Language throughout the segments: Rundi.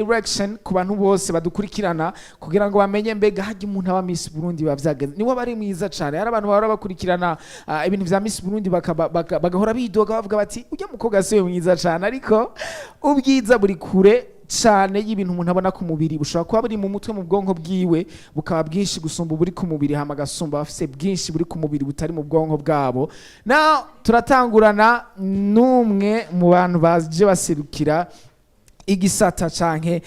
Direction ku bantu bose badukurikirana kugira ngo bamenye mbega harya umuntu aba Miss Burundi biba vyagenze. Niwe aba ari mwiza cane. Hari abantu bahora bakurikirana ibintu vya Miss Burundi bagahora bidoga bavuga bati: "Ujya mukobwa siwe mwiza cane." Ariko ubwiza buri kure cane y'ibintu umuntu abona ku mubiri, bushobora kuba buri mu mutwe, mu bwonko bwiwe, bukaba bwinshi gusumba uburi ku mubiri, hama agasumba bafise bwinshi buri ku mubiri butari mu bwonko bwabo. Now turatangurana n'umwe mu bantu baje baserukira igisata canke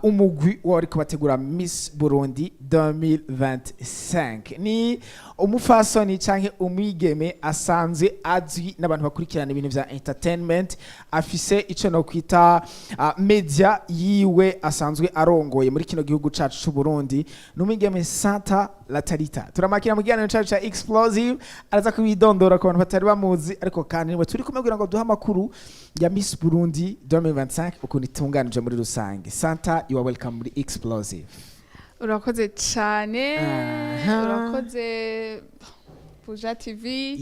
umugwi wariko bategura Miss Burundi 2025. Ni umufasoni canke umwigeme asanzwe azwi n'abantu bakurikirana ibintu vya entertainment, afise ico no kwita media yiwe asanzwe arongoye muri kino gihugu cacu c'u Burundi. Ni umwigeme Santa Latarita. Turamakira mu kiganiro cacu ca Explosive, araza kubidondora ku bantu batari bamuzi, ariko kandi niwe turi kumwe kugira ngo duhe amakuru ya Miss Burundi 2025 ukuntu itunganije muri rusange. Santa, you are welcome muri Explosive. Urakoze cyane. Urakoze Buja TV.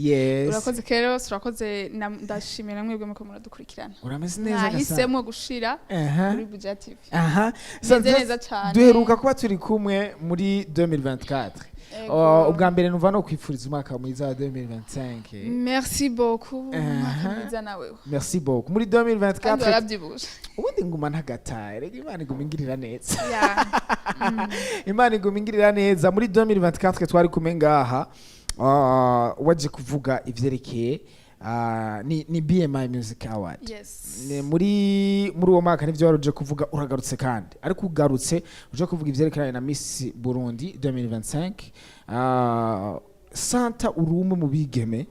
Urakoze Keros, urakoze ndashimira mwebwe muko muradukurikirana. Urameze neza gasa. Mwahisemo gushira kuri Buja TV. Meze neza cyane. Duheruka kuba turi kumwe muri 2024. Ego. Oh, ubwa mbere numva no kwifuriza umwaka mwiza wa 2025. Merci beaucoup. Umwaka mwiza nawe. Merci beaucoup. Muri Kandi 2024 warabyibushe. Ubundi nguma ntagataye, rega Imana iguma ingirira neza. Imana iguma ingirira neza. Muri 2024 twari kumwe ngaha, waje kuvuga ivyerekeye ni BMI Music Award. Yes. Ni muri uwo mwaka nivyo wari uje kuvuga. Uragarutse kandi, ariko ugarutse uje kuvuga ivyerekeranye na Miss Burundi 2025. Santa, uri umwe mu bigeme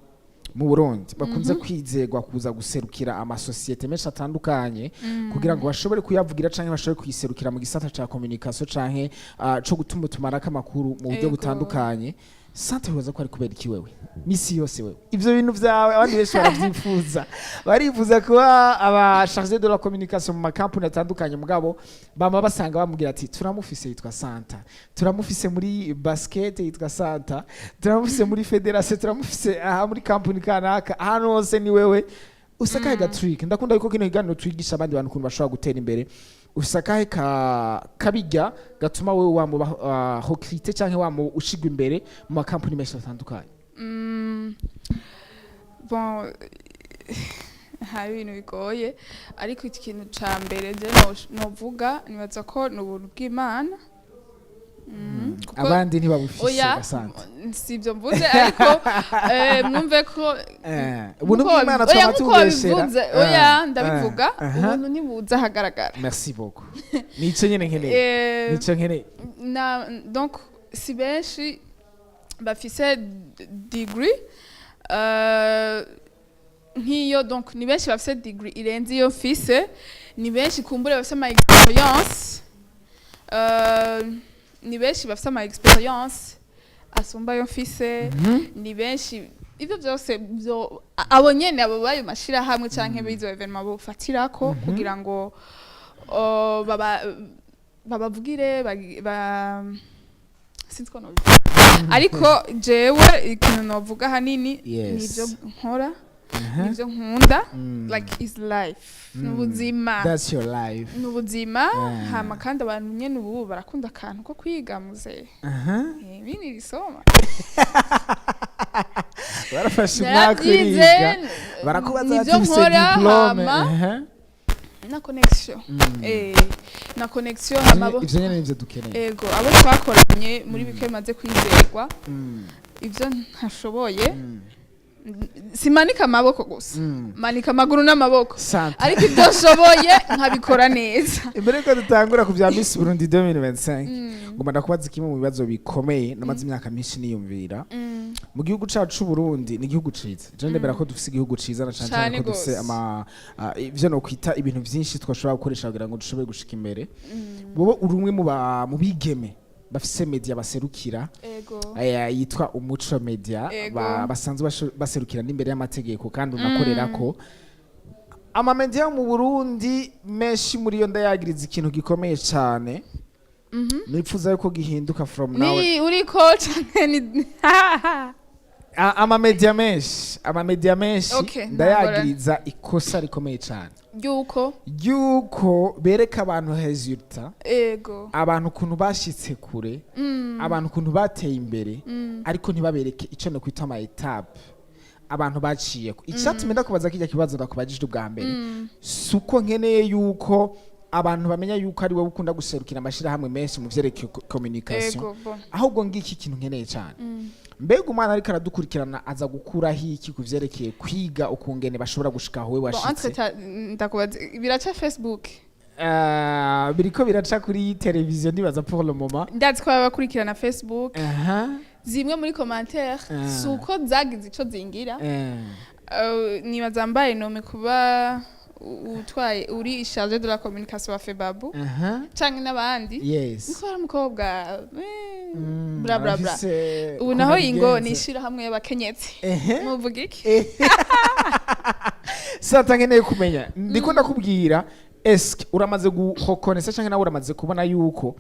mu Burundi bakunze kwizegwa kuza guserukira amasosiyete menshi atandukanye kugira ngo bashobore kuyavugira canke bashobore kuyiserukira mu gisata ca communication canke co gutuma tumarako amakuru mu buryo butandukanye. Santa, wibaza ko ari kubera iki wewe misi yose wewe ivyo bintu vyawe abandi benshi baravyifuza, barifuza kuba aba chargé de la communication mu makampuni atandukanye, mugabo bama basanga bamubwira ati: "Turamufise yitwa Santa, turamufise muri basket yitwa Santa, turamufise muri fédération, turamufise aha muri kampuni kanaka, ahantu hose ni wewe." Usakahe ga trick? Ndakunda yuko kino kiganiro twigisha abandi bantu ukuntu bashobora gutera imbere. Usakahe ka kabijya gatuma wewe wamuba recruté canke wamu ushigwa imbere mu makampuni menshi atandukanye? Bon, hari ibintu bigoye, ariko ikintu ca mbere je novuga, nibaza ko ni ubuntu bw'Imana. Abandi ntibabufise. Oya. Gasanta. Si ibyo mvuze, ariko mwumve ko ubuntu bw'Imana oya, twaba nkuko tubeshera. wabivuze, oya, ndabivuga, ubuntu ntibuza ahagaragara. Merci beaucoup, nico nyene nkeneye. Nico nkeneye. Na donc si benshi bafise degree nk'iyo, donc ni benshi bafise degree irenze iyo mfise, ni benshi kumbure bafise ama expérience, ni benshi bafise ama expérience asumba ayo mfise, ni benshi. Ivyo byose byo abo nyene, abo bayo mashirahamwe canke bizo événement bofatirako kugira ngo baba babavugire sinzi ko nobivuga, ariko jewe ikintu novuga hanini nivyo nkora, nivyo nkunda, like is life, n'ubuzima. That's your life. N'ubuzima. Hama kandi abantu nyene ubu barakunda akantu ko kwiga muze. Ibi nirisoma. Barafashe umwaka Narabyize. uriga, barakubaza Nivyo bati: "Ufise nkora." diplôme?" Hama na connexion, na connexion, hama Ivyo nyene nivyo dukeneye. Ego, abo twakoranye muri bike bimaze kwizerwa, ivyo ntashoboye simanika amaboko gusa, manika amaguru n'amaboko. Santa. Ariko ibyo nshoboye nkabikora neza. Imbere yuko dutangura ku bya Miss Burundi 2025, ngomba ndakubaza kimwe mu bibazo bikomeye namaze imyaka myinshi niyumvira. Mu gihugu cacu c'u Burundi, ni igihugu ciza, je ndemera ko dufise igihugu ciza na cane cane Cane ko dufise gose. ama ivyo no kwita ibintu vyinshi twashobora gukoresha kugira ngo dushobore gushika imbere. Wowe uri umwe mu bigeme bafise media baserukira, yitwa Umuco Media, basanzwe baserukira n'imbere y'amategeko kandi unakorera ko amamedia yo mu Burundi menshi muri yo ndayagiriza ikintu gikomeye cane nipfuza yuko gihinduka from now. Ni uriko canke ni Amamedia menshi Okay, ndayagiriza ikosa rikomeye cyane Yuko yuko bereka abantu résultat, abantu ukuntu bashitse kure, abantu ukuntu bateye imbere, ariko ntibabereke icyo no kwita ama étapes abantu baciyeko. Icyatumye ndakubaza kijya kibazo ndakubajije ubwa mbere, si uko nkeneye yuko abantu bamenya yuko ari wowe ukunda guserukira amashyirahamwe menshi mu vyerekeye communication, Ego, bon. ahubwo ngiki kintu nkeneye cyane: mbega umwana ariko aradukurikirana aza gukuraho iki ku vyerekeye kwiga ukungene bashobora gushika aho we Bon, washitse? entre ndakubaza, biraca Facebook? Biriko biraca kuri televiziyo, ndibaza, pour le moment. Ndazi ko baba bakurikirana Facebook. Zimwe muri commentaire, si uko zagize ico zingira. Nibaza mbaye nommée kuba utwaye, uri chargé de la communication wa FEBABU canke n'abandi, niko ari umukobwa, bla bla bla. Arafise Ubu naho ukuntu ingo abigenza. ni ishirahamwe y'abakenyezi, muvuga iki? Santa, nkeneye kumenya, ndiko ndakubwira, eske uramaze guhokonesa canke nawe uramaze kubona yuko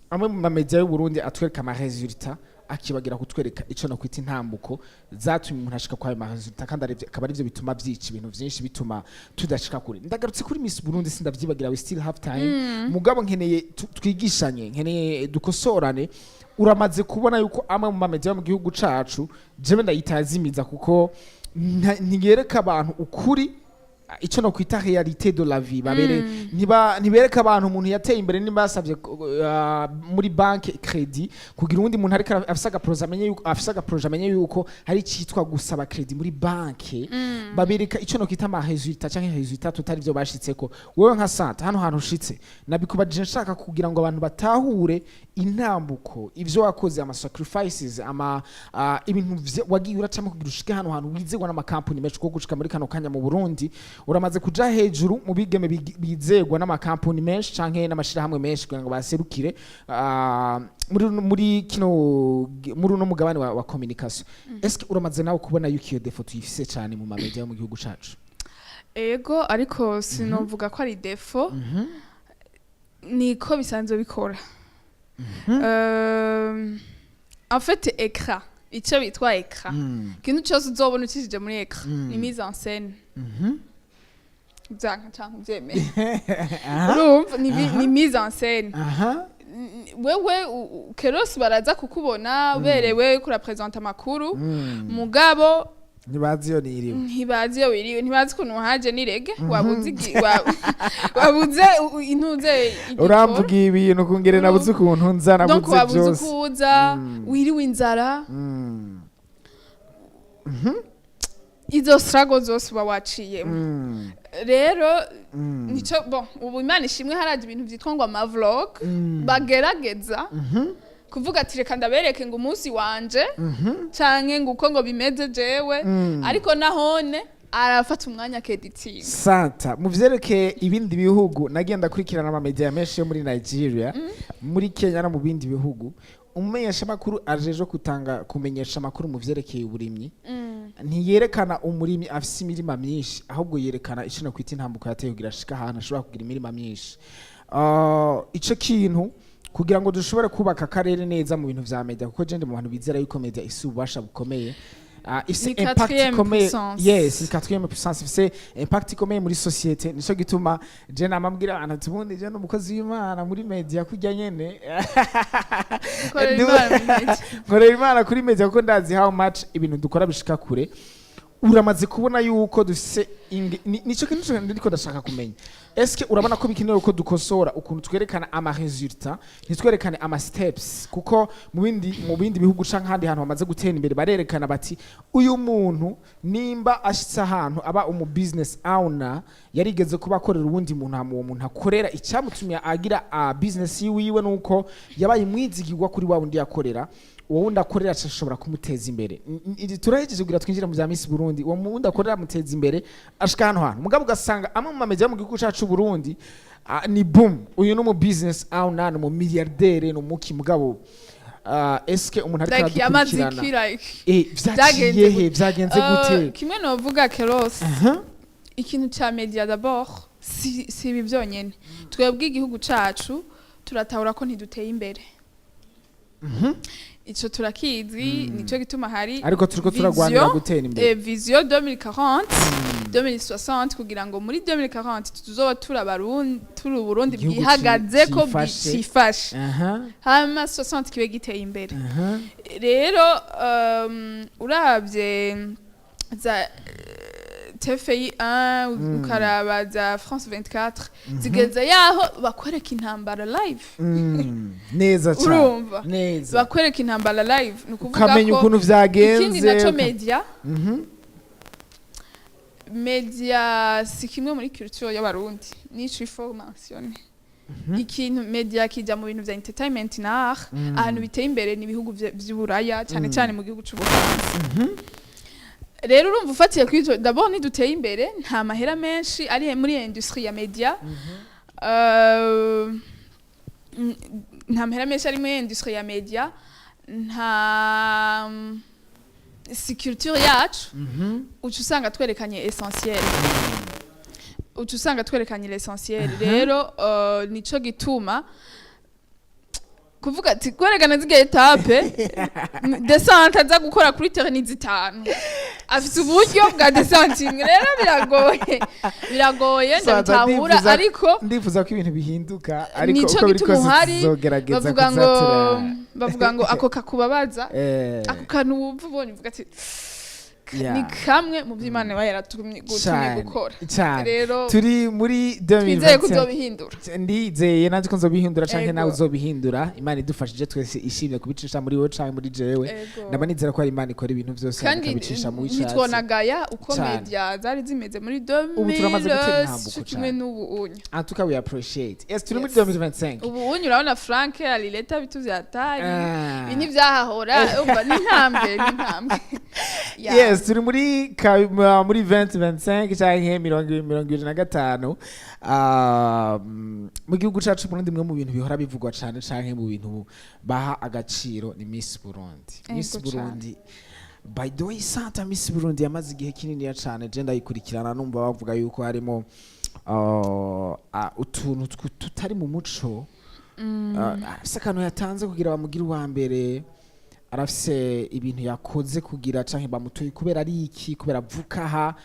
amwe mu mamedia y'u Burundi atwereka ama résultats, akibagira kutwereka ico no kwita intambuko zatumye umuntu ashika kwa ayo ma résultats, kandi akaba arivyo bituma vyica ibintu vyinshi, bituma tudashika kure? Ndagarutse kuri Miss Burundi, sindavyibagira, we still have time, mugabo nkeneye twigishanye, nkeneye dukosorane. Uramaze kubona yuko amwe mu mamedia yo mu gihugu cacu, jewe ndayitazimiza kuko ntiyereka abantu ukuri, icyo no kwita réalité de la vie, babere ntiba ntibereka abantu umuntu yateye imbere nimba yasabye muri banque crédit, kugira uwundi muntu ariko afise agaprojet amenye yuko afise agaprojet, amenye yuko hari icitwa gusaba crédit muri banque. Babereka icyo no kwita ama résultats canke résultats tutari byo bashitseko. Wewe nka Santa, hano hantu ushitse, nabikubajije nshaka kugira ngo abantu batahure intambuko, ivyo wakoze, ama sacrifices, ama ibintu wagiye uracamo kugira ushike hano hantu wizegwa n'amakampuni menshi, kuko gushika muri kano kanya mu Burundi uramaze kuja hejuru mu bigeme bizegwa n'amakampuni menshi canke n'amashirahamwe menshi kugira ngo baserukire muri kino, muri uno mugabane wa communication. Est-ce que uramaze nawe kubona yuko iyo défaut tuyifise cane mu mamedia yo mu gihugu cacu? Ego, ariko sinovuga ko ari défaut, niko bisanzwe bikora. En fait, écran, icyo bitwa écran, ikintu cyose uzobona ukishije muri écran ni mise en scène, byanka canke ubyemeye. Urumva, ni mise en scène. Wewe kerosi baraza kukubona uberewe kurapresenta amakuru, mugabo ntibazi iyo niriwe. Ntibazi iyo wiriwe, ntibazi ukuntu waje nirege, wabuze wabuze intuze igitoro. Uramvuga ibintu kungere nabuze ukuntu nza Donc nabuze wabuze byose. uko uza, wiriwe inzara, izo struggle zose uba waciyemo. Rero nico, bon, ubu Imana ishimwe haraje ibintu vyitwa ngo ama vlog, bagerageza kuvuga ati reka ndabereke ngo umunsi wanje canke ngo uko ngo bimeze jewe, ariko nahone arafata umwanya akeditinga. Santa, mu vyerekeye ibindi bihugu, nagiye ndakurikirana amamedia menshi yo muri Nigeria, muri Kenya no mu bindi bihugu. Umumenyeshamakuru ajejwe gutanga, kumenyesha amakuru mu vyerekeye uburimyi, ntiyerekana umurimyi afise imirima myinshi, ahubwo yerekana ico kwita intambuko yateye kugira ashika ahantu ashobora kugira imirima myinshi. Ico kintu, kugira ngo dushobore kubaka akarere neza mu bintu vya media, kuko je ndi mu bantu bizera yuko media ifise ububasha bukomeye, ifise Ni impact quatrième ikomeye. puissance. Yes, ni quatrième puissance, ifise impact ikomeye muri société. Nico gituma je namabwira abantu ati ubundi je n'umukozi w'Imana muri media kurya nyene. Korera Imana muri media. Nkorera Imana kuri media kuko ndazi how much ibintu dukora bishika kure. Uramaze kubona yuko dufise nico kintu ndiko ndashaka kumenya: eske urabona ko bikenewe ko dukosora ukuntu twerekana ama résultats, ntitwerekane ama steps? Kuko mu bindi bihugu canke ahandi hantu bamaze gutera imbere, barerekana bati uyu muntu nimba ashitse ahantu aba umu business owner, yarigeze kuba akorera uwundi muntu, hama uwo muntu akorera, icyamutumye agira a business yiwiwe nuko yabaye umwizigirwa kuri wa wundi yakorera. Uwo wundi akorera ashobora kumuteza imbere. Turahejeje kugira twinjire mu bya Miss Burundi. Uwo wundi akorera amuteza imbere, ashika hano hantu. Mugabo ugasanga amwe mu mamedia yo mu gihugu cacu Burundi, ni boom, uyu ni umu business owner, ni umu milliardaire, ni umuki, mugabo eske umuntu ariko Like yamaze aradukurikirana iki, like vyaciye byagenze he? gute? Vyagenze gute? Kimwe novuga, Keros, ikintu ca media d'abord si ibi byonyene. Twebwe igihugu cacu turatahura ko ntiduteye imbere. Ico turakizi, nico gituma hari Ariko turiko turagwanira gutera imbere. Vision 2040, 2060, kugira ngo muri 2040 tuzoba turi Abarundi, turi Uburundi Igihugu bwihagaze ko cifashe. Cifashe, hama 60 kibe giteye imbere. Rero uravye za TFI 1, ukaraba za France 24, zigeze yaho bakwereka intambara live. Neza cyane. Urumva? Neza. Bakwereka intambara live, ni ukuvuga Ukamenya ko ukuntu vyagenze. Ikindi naco, media si kimwe muri culture y'Abarundi, nico il mentionne ikintu media kijya mu bintu vya entertainment na art. Ahantu biteye imbere ni ibihugu vy'Uburaya, cyane cyane mu gihugu c'Ubufaransa. Rero urumva, ufatiye kuri ivyo, d'abord ntiduteye imbere, nta mahera menshi ari muri industrie ya media. Nta mahera menshi ari muri industrie ya media, nta si culture yacu. Uca usanga twerekanye essentiel, uca usanga twerekanye l'essentiel. Rero nico gituma kuvuga ati kwerekana zirya étape, descente aza gukora kuri terrain ni zitanu, afise uburyo bwa descente imwe. Rero biragoye, biragoye. Saza. Ndabitahura, ariko Ndifuza ko ibintu bihinduka, ariko nico uko biri gituma kose uhari. tuzogerageza Bavuga kuza ngo bavuga ngo ako kakubabaza, ako kantu wumva ubonye uvuga ati ni kamwe mu byo Imana iba yaratumye gutumye gukora. Cyane. Rero Turi muri twizeye ko 2025. uzobihindura. Ndizeye nanjye ko nzobihindura canke nawe uzobihindura, Imana idufashije twese, ishimye kubicisha muri wowe canke muri jewe. Ndaba nizera ko ari Imana ikora ibintu byose, Kandi ikabicisha mu wishatse. ntitwonagaya uko Cane. media zari zimeze muri Ubu turamaze gutera 2000 intambuko co kimwe cane. n'ubu unya. En tout cas, we appreciate. Yes, turi muri Yes. 2025. Ubu unyu urabona Frank alileta vitu vya hatari. Ibi ntivyahahora. Umva, ni intambwe, ni intambwe. Yeah. Yes, turi muri 2025 canke 2025. Mu gihugu cacu Burundi, mwe mu bintu bihora bivugwa cane canke mu bintu baha agaciro ni Miss Burundi. Miss Ego cane. Burundi, by the way, Santa Miss Burundi yamaze igihe kinini cane je ndayikurikirana, numva bavuga yuko harimo utuntu tutari mu muco. Arafise akantu yatanze kugira bamugire uwa mbere, arafise ibintu yakoze kugira canke bamutoye kubera ari iki, kubera avuka aha,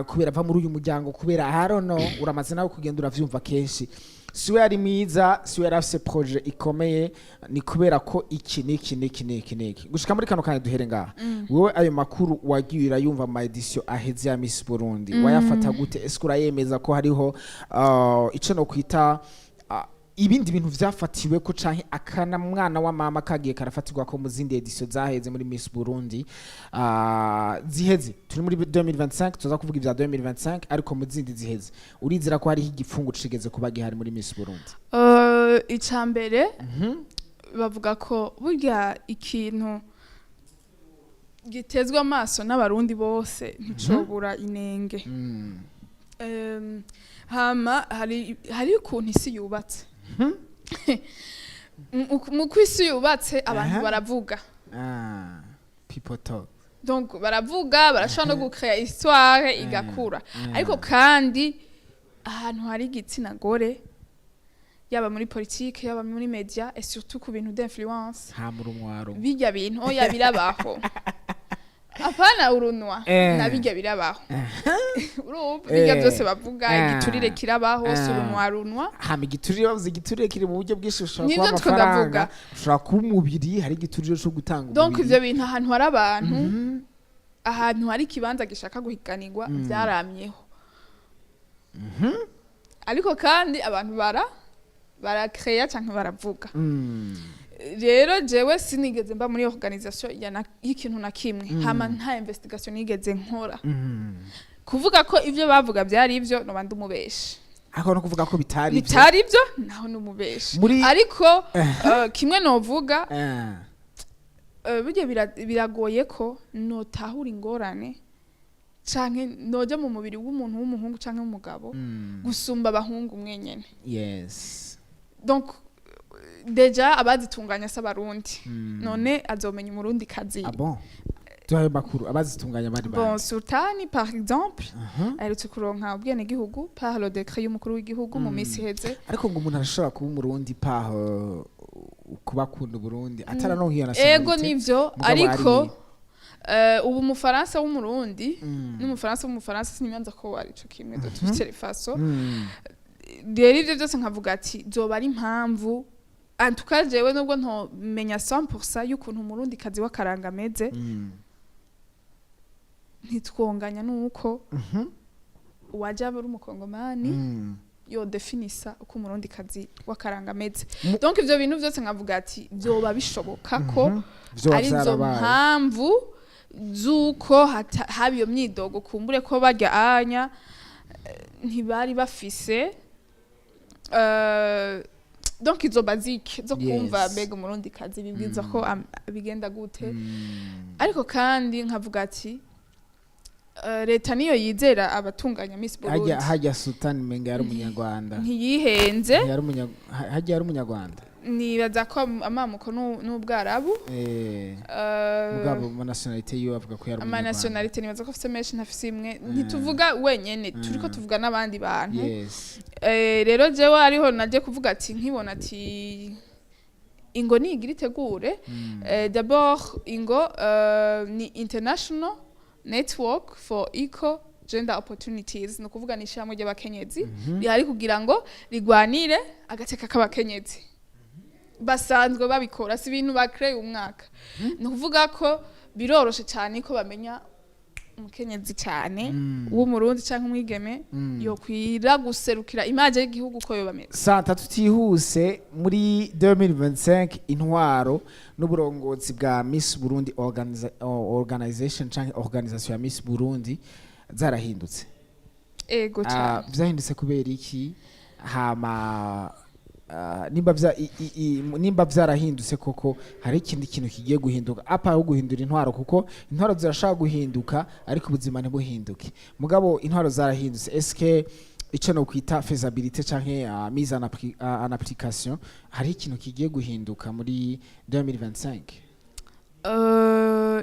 kubera ava muri uyu muryango, kubera I don't know. Uramaze nawe kugenda uravyumva kenshi, siwe yari mwiza, siwe yari afise projet ikomeye, ni kubera ko iki niki niki niki niki. Gushika muri kano kanya, duhere ngaha, wowe ayo makuru wagiye urayumva mu ma édition aheze ya Miss Burundi, wayafata gute? Ese urayemeza ko hariho ico no kwita ibindi bintu vyafatiwe ko, canke akana mwana wa mama kagiye karafatirwa ko mu zindi édition zaheze muri Miss Burundi, ziheze? Turi muri 2025, tuza kuvuga ivya 2025, ariko mu zindi ziheze urizera ko hariho igipfungu cigeze kuba gihari muri Miss Burundi? Ica mbere, bavuga ko burya ikintu gitezwe amaso n'Abarundi bose nticobura inenge. Hama hari ukuntu isi yubatse. Mu ko isi yubatse, abantu baravuga. Ah, people talk. Donc baravuga, barashobora no gucrea histoire igakura. Ariko kandi ahantu hari igitsina gore, yaba muri politique, yaba muri media, et surtout ku bintu d'influence, Nta murumwaro. Bijya bintu, oya, birabaho, apana urunwa. Na bijya birabaho, urumva, bijya byose bavuga, igiturire kirabaho, si urunwa runwa. Hama igiturire, bavuze igiturire kiri mu buryo bwinshi, ushobora Nivyo kuba two ndavuga. amafaranga, ushobora kuba umubiri, hari igiturire cyo gutanga Donc umubiri. ivyo bintu, ahantu hari abantu, ahantu hari ikibanza gishaka guhiganirwa, byaramyeho. Ariko kandi abantu barakreya canke baravuga. Rero jewe sinigeze mba muri organisation y'ikintu na kimwe, hama nta investigation nigeze nkora. Kuvuga ko ivyo bavuga byari ivyo, noba ndi umubeshi. Ariko no kuvuga ko bitari ivyo. Bitari ivyo naho ni umubeshi. Ariko kimwe novuga, burya biragoye ko notahura ingorane canke noja mu mubiri w'umuntu w'umuhungu canke w'umugabo gusumba abahungu mwenyene. Donc déjà abazitunganya si Abarundi, none azomenya Umurundi kazi? Ah bon, tuhaye makuru, abazitunganya bari Bon, bande? Sultani par exemple aherutse kuronka ubwenegihugu par le décret y'umukuru w'igihugu mu minsi iheze. Ariko ngo umuntu arashobora kuba Umurundi par kuba akunda Burundi atararonka iyo Ego. nationalité. Nivyo. Mugabo Ariko ubu umufaransa w'Umurundi n'umufaransa w'Umufaransa sinibanza ko ari ico kimwe, de toute façon. Rero ivyo byose nkavuga ati zoba ari impamvu. En tout cas, jewe nubwo ntomenya 100% y'ukuntu Umurundi kazi w'akaranga ameze, ntitwonganya nuko uwaja ari Umukongomani yodefinisa uko Umurundi kazi w'akaranga ameze. Donc ivyo bintu byose nkavuga ati vyoba bishoboka ko Vyoba arizo vyarabaye. mpamvu z'uko haba iyo myidogo, kumbure ko barya anya ntibari bafise donc izo basique zo kumva mbega Umurundi kazi bibwiza ko bigenda gute. Ariko kandi nkavuga ati leta niyo yizera abatunganya Miss Burundi. Hajya Sultan menga yari Umunyarwanda. Ntiyihenze. Yari hajya yari Umunyarwanda. Nibaza ko amamuko n'Ubwarabu. Mugabo mu nationalité yiwe avuga ko yari Umunyarwanda. Amanationalité nibaza ko afise menshi, ntafise imwe. Ntituvuga wenyene, turiko tuvuga n'abandi bantu. Rero jewe ariho naje kuvuga ati nkibona ati Ingo nigira itegure. D'abord Ingo ni International Network for Equal Gender Opportunities, ni ukuvuga ni ishyirahamwe ry'abakenyezi rihari kugira ngo rigwanire agateka k'abakenyezi. Basanzwe babikora, si ibintu bakreye umwaka. Ni ukuvuga ko biroroshe cyane ko bamenya umukenyezi cyane w'Umurundi cyangwa umwigeme yokwira guserukira image y'igihugu uko yoba ameze. Santa, tutihuse, muri 2025 intwaro n'uburongozi bwa Miss Burundi Organization canke organisation ya Miss Burundi zarahindutse. Ego. Ah, Cyane. Vyahindutse kubera iki? Hama nimba vyarahindutse koko, hari ikindi kintu kigiye guhinduka apa aho guhindura intwaro? Kuko intwaro zirashobora guhinduka ariko ubuzima ntibuhinduke. Mugabo intwaro zarahindutse, eske ico no kwita faisabilité canke mise en application, hari ikintu kigiye guhinduka muri 2025?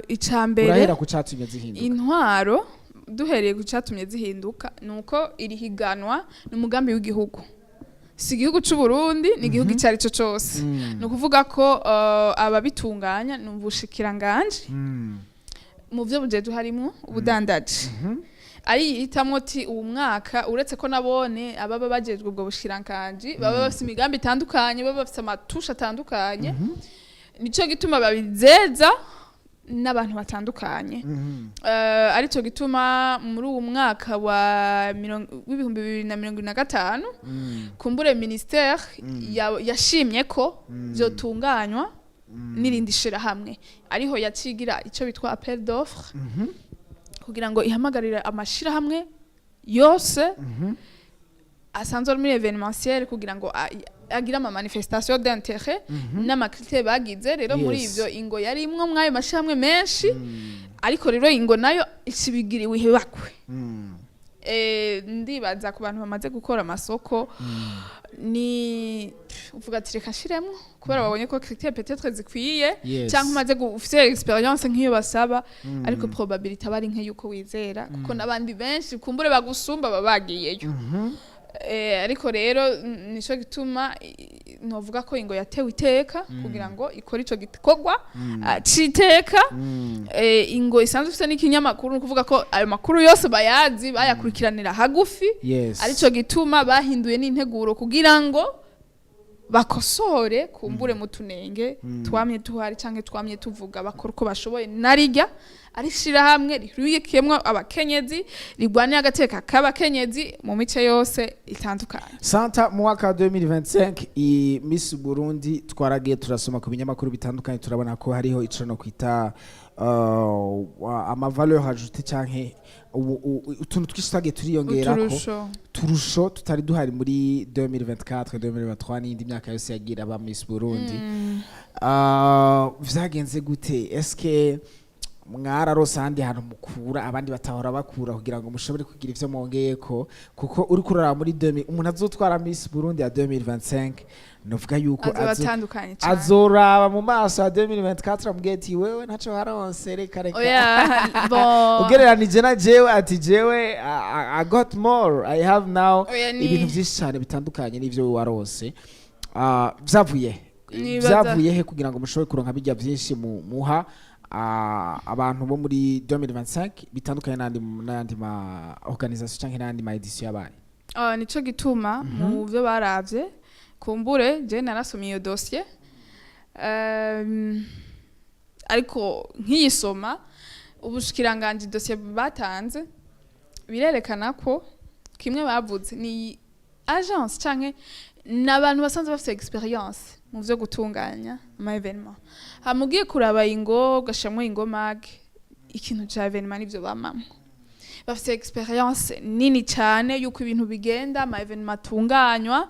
Ica mbere, Urahera ku catumye zihinduka. Intwaro, duhereye ku cyatumye zihinduka, ni uko iri higanwa ni umugambi w'igihugu, si igihugu c'u Burundi, ni igihugu icyo ari cyo cyose. Ni ukuvuga ko ababitunganya ni ubushikiranganji. Mu byo bujejwe harimwo ubudandaji, ari yihitamwo ati uwu mwaka, uretse ko nabone ababa bajejwe ubwo bushikiranganji baba bafise imigambi itandukanye, baba bafise amatusha atandukanye, nico gituma babizeza n'abantu batandukanye. Arico gituma muri uwu mwaka wa w'2025, kumbure ministère yashimye ko vyotunganywa n'irindi shirahamwe, ariho yacigira ico bitwa appel d'offre kugira ngo ihamagarire amashirahamwe yose asanzwe ari muri événementiel kugira ngo agire ama manifestation d'intérêt n'ama critères bagize. Rero muri ivyo, Ingo yari imwe mw'ayo mashirahamwe menshi, ariko rero Ingo nayo ikibigiriwe ihebakwe. Ndibaza ku bantu bamaze gukora amasoko, ni uvuga ati reka nshiremwo kubera babonye ko critère peut-être zikwiye, cyangwa umaze ufise expérience nk'iyo basaba, ariko probabilité aba ari nke yuko wizera, kuko n'abandi benshi kumbure bagusumba baba bagiyeyo. Ariko rero nico gituma novuga ko Ingo yatewe iteka kugira ngo ikore ico gikorwa c'iteka. Ingo isanzwe ifise n'ikinyamakuru, ni ukuvuga ko ayo makuru yose bayazi, bayakurikiranira hagufi. Arico gituma bahinduye n'integuro kugira ngo bakosore kumbure mu tunenge twamye tuhari canke twamye tuvuga, bakora uko bashoboye. Narirya ari shirahamwe rihurikiyemwo abakenyezi, rigwanira agateka k'abakenyezi mu mice yose itandukanye. Santa, mu mwaka wa 2025 i Miss Burundi twaragiye turasoma ku binyamakuru bitandukanye, turabona ko hariho ico no kwita ama valeur ajoutée canke utuntu twinshi twagiye turiyongerako. Uturusho. Turusho tutari duhari muri 2024, 2023 n'indi myaka yose yagira aba Miss Burundi. Vyagenze gute? Eske mwararose ahandi hantu mukura abandi batahora bakura kugira ngo mushobore kugira ivyo mwongeyeko? Kuko uriko uraraba muri 2000, umuntu azotwara Miss Burundi ya 2025, novuga yuko azoba atandukanye cane. Azoraba mu maso ya 2024 amubwiye ati wewe ntaco waronse, reka reka. Oya, bon. Ugereranije na jewe, ati jewe I got more, I have now Oya, ibintu vyinshi cane bitandukanye n'ivyo waronse. Vyavuye Vyavuye he kugira ngo mushobore kuronka bijya vyinshi muha abantu bo muri 2025 bitandukanye n'andi ma organisation canke n'andi ma édition yabaye? Ah, nico gituma mu byo baravye, kumbure je narasomye iyo dossier, ariko nkiyisoma, ubushikiranganji, dossier batanze birerekana ko kimwe bavuze ni agence canke n'abantu basanzwe bafite expérience mu vyo gutunganya ama événement. Hama ugiye kuraba Ingo, ugashiramwo Ingo Mag, ikintu ca événement nivyo bamamwo, bafite expérience nini cyane yuko ibintu bigenda, ama événement atunganywa.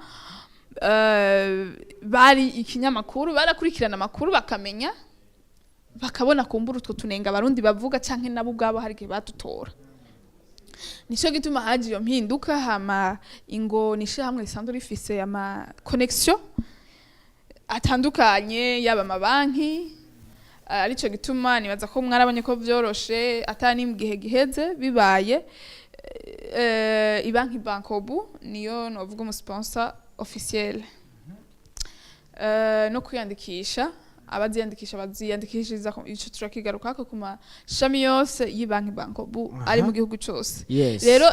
Bari ikinyamakuru, barakurikirana amakuru, bakamenya, bakabona kumbura utwo tunenga Abarundi bavuga, canke nabo ubwabo hari igihe badutora. Nico gituma haje iyo mpinduka. Hama Ingo ni ishirahamwe risanzwe rifise ama connection atandukanye, yaba amabanki. Arico gituma nibaza ko mwarabonye ko vyoroshe, atari mu gihe giheze bibaye. Ibanki Bancobu niyo novuga umusponsor officiel. No kwiyandikisha, abaziyandikisha baziyandikishiriza ico turakigarukako, ku mashami yose y'ibanki Bancobu ari mu gihugu cose. Rero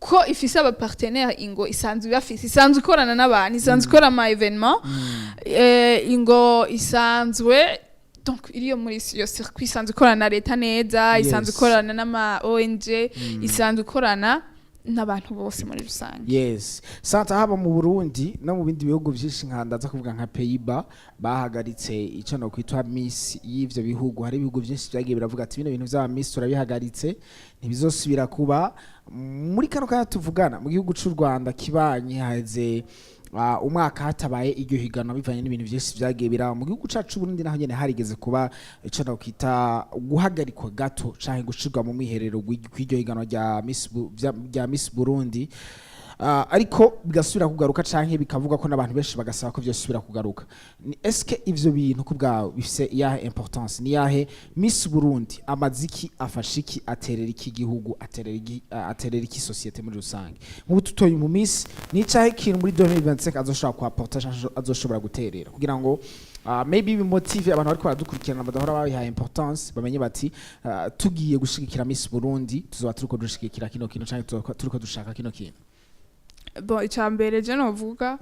ko ifise aba partenaire, Ingo isanzwe ibafise, isanzwe ikorana n'abantu, isanzwe ikora ama événement. Ingo isanzwe donc iriyo muri iyo circuit, isanzwe ikorana na leta neza, isanzwe ikorana n'ama ONG, isanzwe ikorana n'abantu bose muri rusange. Yes, santa, haba mu Burundi no mu bindi bihugu byinshi, nka ndaza kuvuga nka Pays-Bas, bahagaritse icyo no kwitwa Miss y'ivyo bihugu. Hari ibihugu byinshi byagiye biravuga ati bino bintu vy'aba Miss turabihagaritse, ntibizosubira kuba. Muri kano kanya tuvugana, mu gihugu c'u Rwanda kibanye, haheze umwaka hatabaye iryo higanwa, bivanye n'ibintu byinshi vyagiye biraba mu gihugu cacu Burundi. Naho nyene harigeze kuba ico nokwita guhagarikwa gato canke gushirwa mu mwiherero kw'iryo higanwa rya Miss Burundi. Ariko bigasubira kugaruka canke bikavuga ko n'abantu benshi bagasaba ko vyosubira kugaruka. Ni eske ivyo bintu ku bwawe bifise iyahe importance? Ni yahe Miss Burundi amaziki, afasha iki, aterera iki gihugu, aterera iki société muri rusange? Nk'ubu tutoye mu Miss, ni icahe kintu muri 2025 azoshobora kuapporta canke azoshobora guterera kugira ngo maybe bimotive abantu bariko baradukurikirana badahora babihaye importance, bamenye bati tugiye gushigikira Miss Burundi, tuzoba turiko dushigikira kino kintu canke tuzoba turiko dushaka kino kintu? Bon, icya mbere je novuga,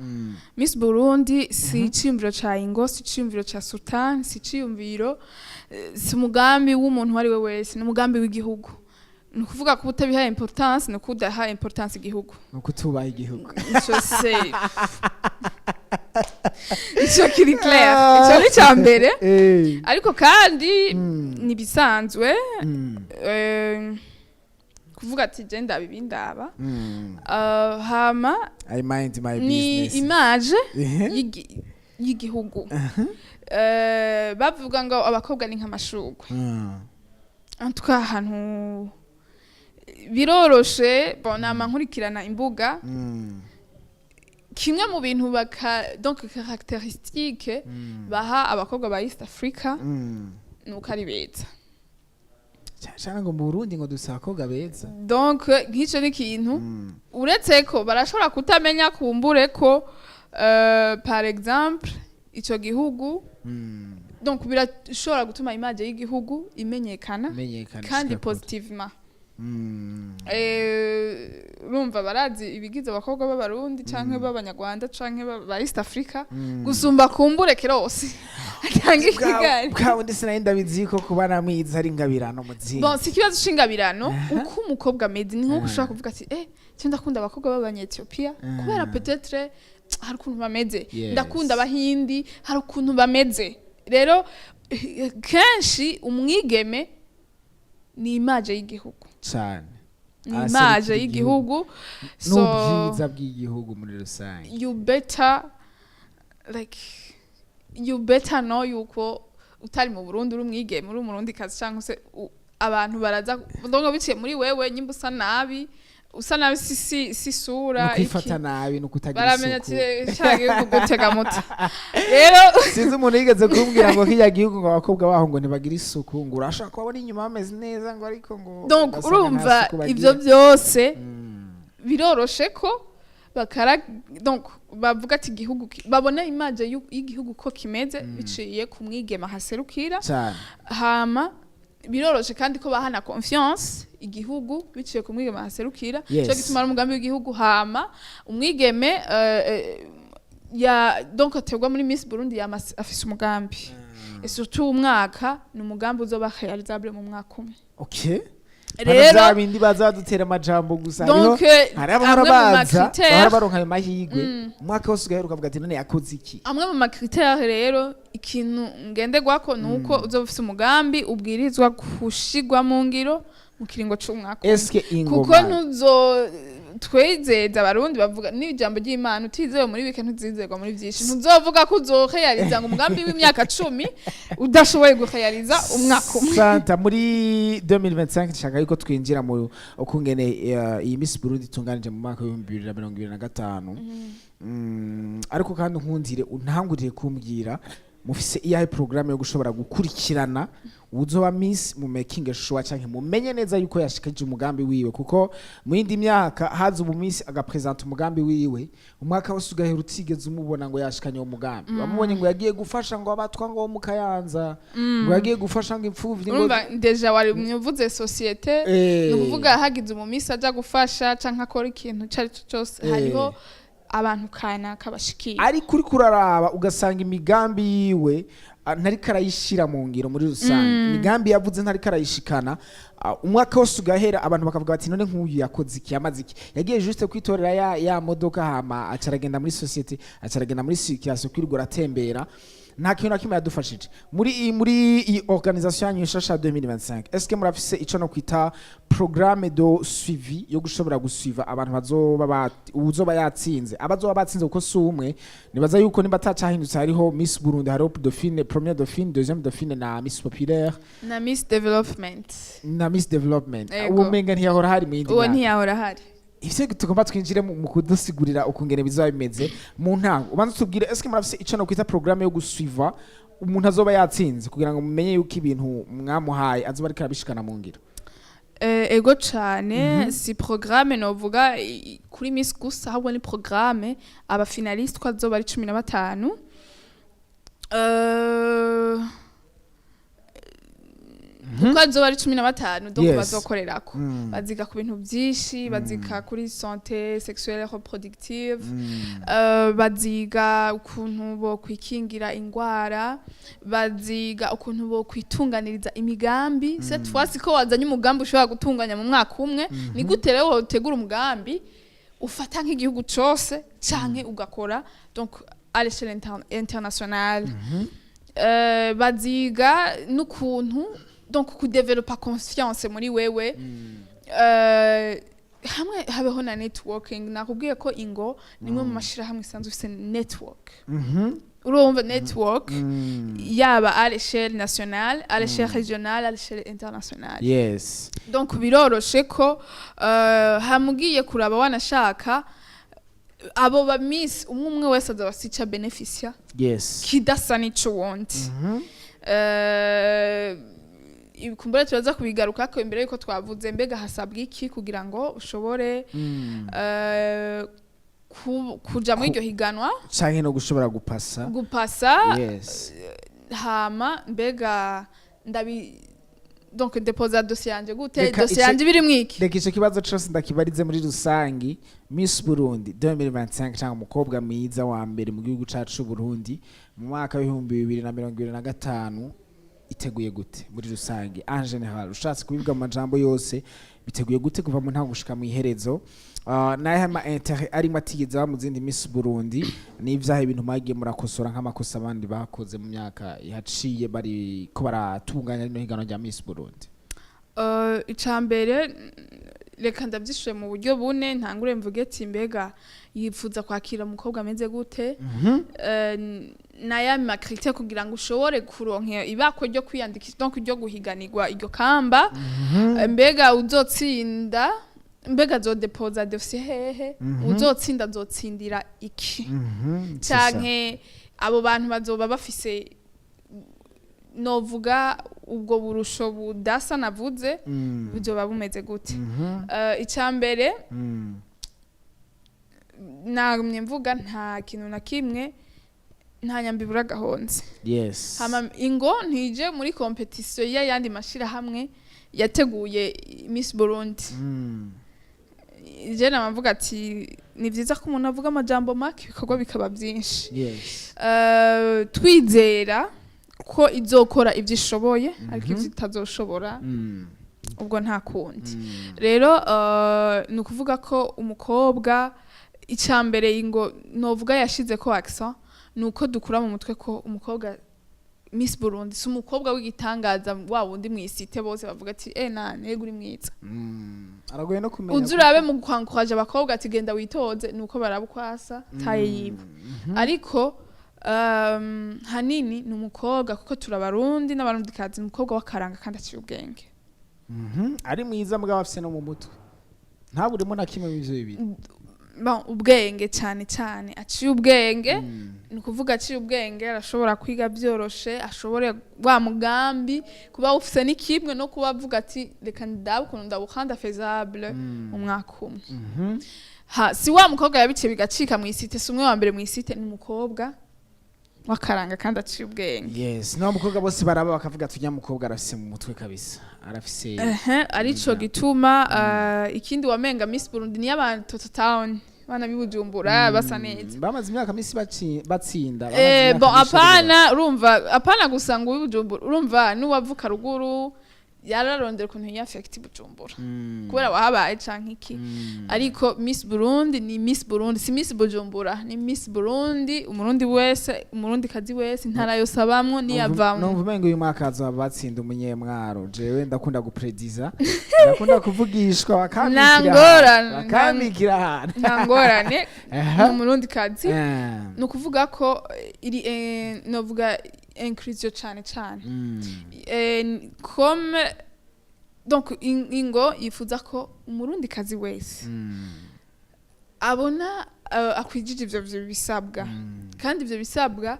Miss Burundi si iciyumviro ca Ingo, si iciyumviro ca Sultan, si iciyumviro, si umugambi w'umuntu uwo ari we wese, ni umugambi w'igihugu. Ni ukuvuga ko utabihaye importance ni uko udaha importance igihugu. Ni ukutubaha igihugu. Ico se ico kiri clair, ico ni icya mbere. Ariko kandi ni bisanzwe kuvuga ati je ndaba ibi ndaba. Hama I mind my ni business. image y'igihugu. Bavuga ngo abakobwa ni nk'amashurwe. En tout cas, ahantu biroroshe. Bon, nama nkurikirana imbuga. Kimwe mu bintu baka donc caractéristique baha abakobwa ba East Africa ni uko ari beza. Cyane ngo mu Burundi ngo dusaba abakobwa beza. Donc nk'icyo ni ikintu, uretse ko barashobora kutamenya kumbure ko par exemple ico gihugu, donc birashobora gutuma image y'igihugu imenyekana menyekana kandi ishika kure. positivement. Urumva barazi ibigize abakobwa b'Abarundi canke b'Abanyarwanda canke ba East Africa gusumba kumbure kerose atanga ikiganiro. Bwawe ndetse nari ndabizi ko kuba namwiza ari ingabirano muzingi. Bon, si ikibazo c'ingabirano. Uko umukobwa ameze ni nk'uko ushobora kuvuga ati cyo ndakunda abakobwa b'Abanyetiyopiya kubera peut-être hari ukuntu bameze. Ndakunda Abahindi, hari ukuntu bameze. Rero kenshi umwigeme ni image y'igihugu. Cyane. Ni Aserukira image y'igihugu, so n'ubwiza bw'igihugu muri rusange. You better, like, you better know yuko utari mu Burundi uri umwigeme, uri Umurundi kazi, cyangwa se abantu baraza ndongo biciye muri wewe. Nyimba usa nabi, usa nabi, si sura no kwifata iki. nabi no kutagira Baramenya isuku. ati cya gihugu gutega muto rero. Sinzi umuntu yigeze kumbwira ngo kirya gihugu ngo abakobwa baho ngo ntibagira isuku, ngo urashobora kubabona inyuma bameze neza, ngo ariko ngo Donc ugasanga nta urumva suku bagira. ivyo byose biroroshe ko bakara, donc bavuga ati igihugu babona image y'igihugu ko kimeze biciye ku mwigema haserukira. Hama biroroshe kandi ko bahana confiance igihugu biciye ku mwigeme haserukira. Cyo gituma ari umugambi w'igihugu. Hama umwigeme ya donc ategwa muri Miss Burundi yama afise umugambi, et surtout umwaka ni umugambi uzoba réalisable mu mwaka umwe. Rero bya bindi baza badutera amajambo gusa, hariho Donc hari abahora amwe mu baza ma critères bahora baronka ayo mahirwe, umwaka wose ugaheruka ukavuga ati: "None yakoze iki?" Amwe mu ma critères rero, ikintu ngenderwako ni uko uzoba ufise umugambi ubwirizwa gushigwa mu ngiro mu kiringo c'umwaka umwe. Eske Kuko ingoma ntuzo twizeza Abarundi bavuga n'ijambo ry'Imana: utizewe muri bike ntuzizerwa muri byinshi. Ntuzovuga ko uzoheyariza ngo umugambi w'imyaka 10 udashoboye guheyariza umwaka umwe. Santa, muri 2025 nshaka yuko twinjira mu ukungene iyi Miss Burundi itunganije mu mwaka wa 2025. Ariko kandi nkundire untangurire kumbwira, mufise iyahe programme yo gushobora gukurikirana uzoba Miss mu making sure canke mumenye neza yuko yashikije umugambi wiwe? Kuko mu yindi myaka haza ubu Miss agapresenta umugambi wiwe, umwaka wose ugahera utigeze umubona ngo yashikanye uwo mugambi. Wamubonye ngo yagiye gufasha ngo abatwa ngo bo mu Kayanza, ngo yagiye gufasha ngo imfuvyi ngo Urumva déjà wari uvuze société. Ni ukuvuga hagize umu Miss aja gufasha canke akora ikintu ico ari cyo cyose, hariho abantu kanaka bashikira. Ariko uriko uraraba ugasanga imigambi yiwe ntariko arayishira mu ngiro muri rusange, imigambi yavuze ntariko arayishikana. Umwaka wose ugahera, abantu bakavuga bati: "None nk'uyu yakoze iki? Yamaze iki?" Yagiye juste kwitorera ya modoka, hama aca aragenda muri société, aca aragenda muri circulation kwirirwa aratembera, nta kintu na kimwe yadufashije. Muri iyi organisation yanyu nshasha ya 2025, est-ce que murafise ico no kwita programme de suivi yo gushobora gusuiva abantu bazoba uzoba yatsinze, abazoba batsinze? Kuko si umwe, nibaza yuko nimba atacahindutse hariho Miss Burundi, hariho dauphine, première dauphine, deuxième dauphine na Miss Populaire. Na Miss Development. Na Miss Development. Ego. Uwo menga ntiyahora hari mu yindi Uwo myaka. ntiyahora ahari. Ivyo tugomba twinjire mu kudusigurira ukungene bizaba bimeze. Mu ntango ubanza tubwire: est-ce que murafise ico no kwita programme yo gusuiva umuntu azoba yatsinze kugira ngo mumenye yuko ibintu mwamuhaye azoba ariko arabishikana mu ngiro? Ego cane. Si programme novuga kuri Miss gusa, ahubwo ni programme aba finaliste ko azoba ari 15. Uko azoba ari 15, donc bazokorerako, baziga ku bintu byinshi, baziga kuri santé sexuelle reproductive, baziga ukuntu bo kwikingira ingwara, baziga ukuntu bo kwitunganiriza imigambi. Cette fois ko wazanye umugambi ushobora gutunganya mu mwaka umwe, ni gute rero wotegura umugambi ufata nk'igihugu cose canke ugakora donc à l'échelle internationale? Baziga n'ukuntu donc kudevelopa confiance muri wewe, hamwe habeho na networking. Nakubwiye ko ingo nimwe mu mashirahamwe isanzwe ifise network. Urumva network yaba à l'échelle nationale, à l'échelle régionale, à l'échelle internationale. Donc biroroshe ko hamugiye kuraba wanashaka abo ba miss, umwe umwe wese azaba afise ico abenefisia kidasa n'ico wundi. Kumbura turaza kubigarukako imbere yuko twavuze mbega hasabwa iki kugira ngo ushobore kuja muri iryo higanwa. Canke no gushobora gupasa. Gupasa. Hama mbega ndabi donc deposa dossier yanje gute? Reka Dossier yanje birimwo iki? Reka ico kibazo cose ndakibarize muri rusangi. Miss Burundi 2025 cyangwa umukobwa mwiza wa mbere mu gihugu cacu c'u Burundi mu mwaka wa 2025 iteguye gute muri rusange, en général, ushatse kubivuga mu majambo yose, biteguye gute kuva mu ntango gushika mu iherezo? Naye ama intérêt arimo atigeze aba mu zindi Miss Burundi, n'ivyaha ibintu mwagiye murakosora nk'amakosa abandi bakoze mu myaka yaciye bari ko baratunganya rino higanwa rya Miss Burundi? Ica mbere, reka ndavyishure mu buryo bune. Ntangure mvuge ati mbega yifuza kwakira umukobwa ameze gute? Naya ma critères kugira ngo ushobore kuronka ibakwe ryo kwiyandikisha, donc ryo guhiganirwa iryo kamba? Mbega uzotsinda, mbega azodepoza dossier hehe? Uzotsinda azotsindira iki? C'est ça. Canke abo bantu bazoba bafise novuga ubwo burusho budasa navuze, buzoba bumeze gute? Ica mbere, Namye mvuga, nta kintu na kimwe, nta nyambi ibura agahonze. Hama ingo ntije muri compétition y'ayandi mashirahamwe yateguye Miss Burundi. Je nama mvuga ati ni vyiza ko umuntu avuga amajambo make, ibikorwa bikaba byinshi. Twizera ko izokora ibyo ishoboye, ariko ibyo itazoshobora, ubwo nta kundi. Rero ni ukuvuga ko umukobwa, icya mbere ngo novuga yashize ko accent, ni uko dukura mu mutwe ko umukobwa Miss Burundi si umukobwa w'igitangaza, wa wundi mw'isite bose bavuga ati: "Eh, nane uri mwiza." Aragoye no kumenya. Uzi urabe mu kwankuraje abakobwa ati: "Genda witoze", ni uko baraba uko asa, taille yiwe. Ariko hanini ni umukobwa, kuko turabarundi n'abarundikazi, umukobwa w'akaranga kandi aciye ubwenge. Ari mwiza mugabo afise no mu mutwe, ntaburemo na kimwe mu ivyo bibiri. Bon, ubwenge cyane cyane, aciye ubwenge. Ni ukuvuga aciye ubwenge arashobora kwiga byoroshe, ashobore wa mugambi kuba ufise ni kimwe no kuba avuga ati: "Reka ndabe ukuntu ndawukanda faisable mu mwaka umwe." Ha si wa mukobwa yabiciye bigacika mw'isite, si umwe wa mbere mw'isite, ni umukobwa w'akaranga kandi aciye ubwenge. Yes, no mukobwa bose baraba bakavuga ati: "Ujya mukobwa arafise mu mutwe kabisa, arafise." Ehe, arico gituma ikindi wamenga Miss Burundi ni abantu Toto Town, bana b'i Bujumbura basa neza. Bamaze imyaka misi batsinda, bamaze imyaka bon, myinshi. Apana, urumva, apana gusa ngo uw'i Bujumbura, urumva n'uwavuka ruguru yararondera ukuntu yiyafekita i Bujumbura kubera wahabaye canke iki. Ariko Miss Burundi ni Miss Burundi, si Miss Bujumbura, ni Miss Burundi, umurundi wese, umurundi kazi wese, intara yose abamwo niyavamwo. Numva umengo uyu mwaka hazoba batsinda umunyemwaro. Jewe ndakunda guprediza, ndakunda kuvugishwa, bakambikira Nta ngorane, bakambikira ahantu. Nta ngorane. Ni umurundi kazi. Ni ukuvuga ko iri novuga inclusion cane cane. Comme donc ingo yifuza ko umurundi kazi wese abona akwijije ivyo bisabwa, kandi ivyo bisabwa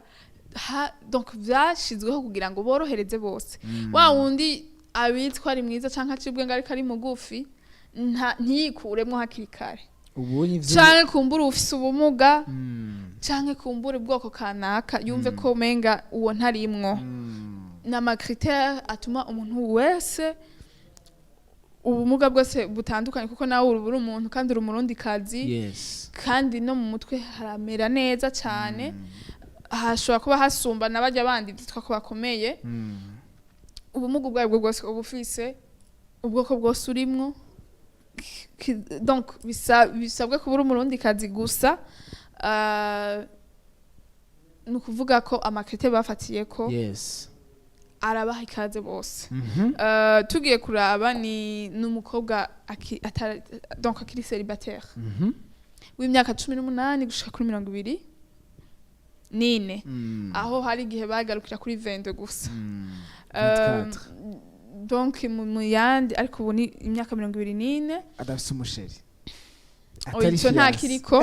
donc vyashizweho kugira ngo borohereze bose. Wa wundi abitwa ari mwiza canke aciye ubwenge ariko ari mugufi, ntiyikuremwo hakiri kare, ubonye ivyo canke kumbura ufise ubumuga, canke kumbura ubwoko kanaka, yumve ko umenga uwo ntarimwo. Ni ama critères atuma umuntu wese, ubumuga bwose butandukanye, kuko nawe uba uri umuntu kandi uri umurundi kazi, kandi no mu mutwe haramera neza cyane, hashobora kuba hasumba na bajya bandi byitwa ko bakomeye. Ubumuga ubwo aribwo bwose uba ufise, ubwoko bwose urimwo, donc bisabwa kuba uri umurundi kazi gusa. Ni ukuvuga ko ama critères bafatiye ko arabaha ikaze bose. Tugiye kuraba, ni umukobwa donc akiri célibataire, w'imyaka 18 gushika kuri 24. Aho hari igihe bagarukira kuri 22 gusa. 24. Donc mu yandi, ariko ubu ni imyaka 24. Adafise umu chéri. Oya, ico nta fiancé. kiriko,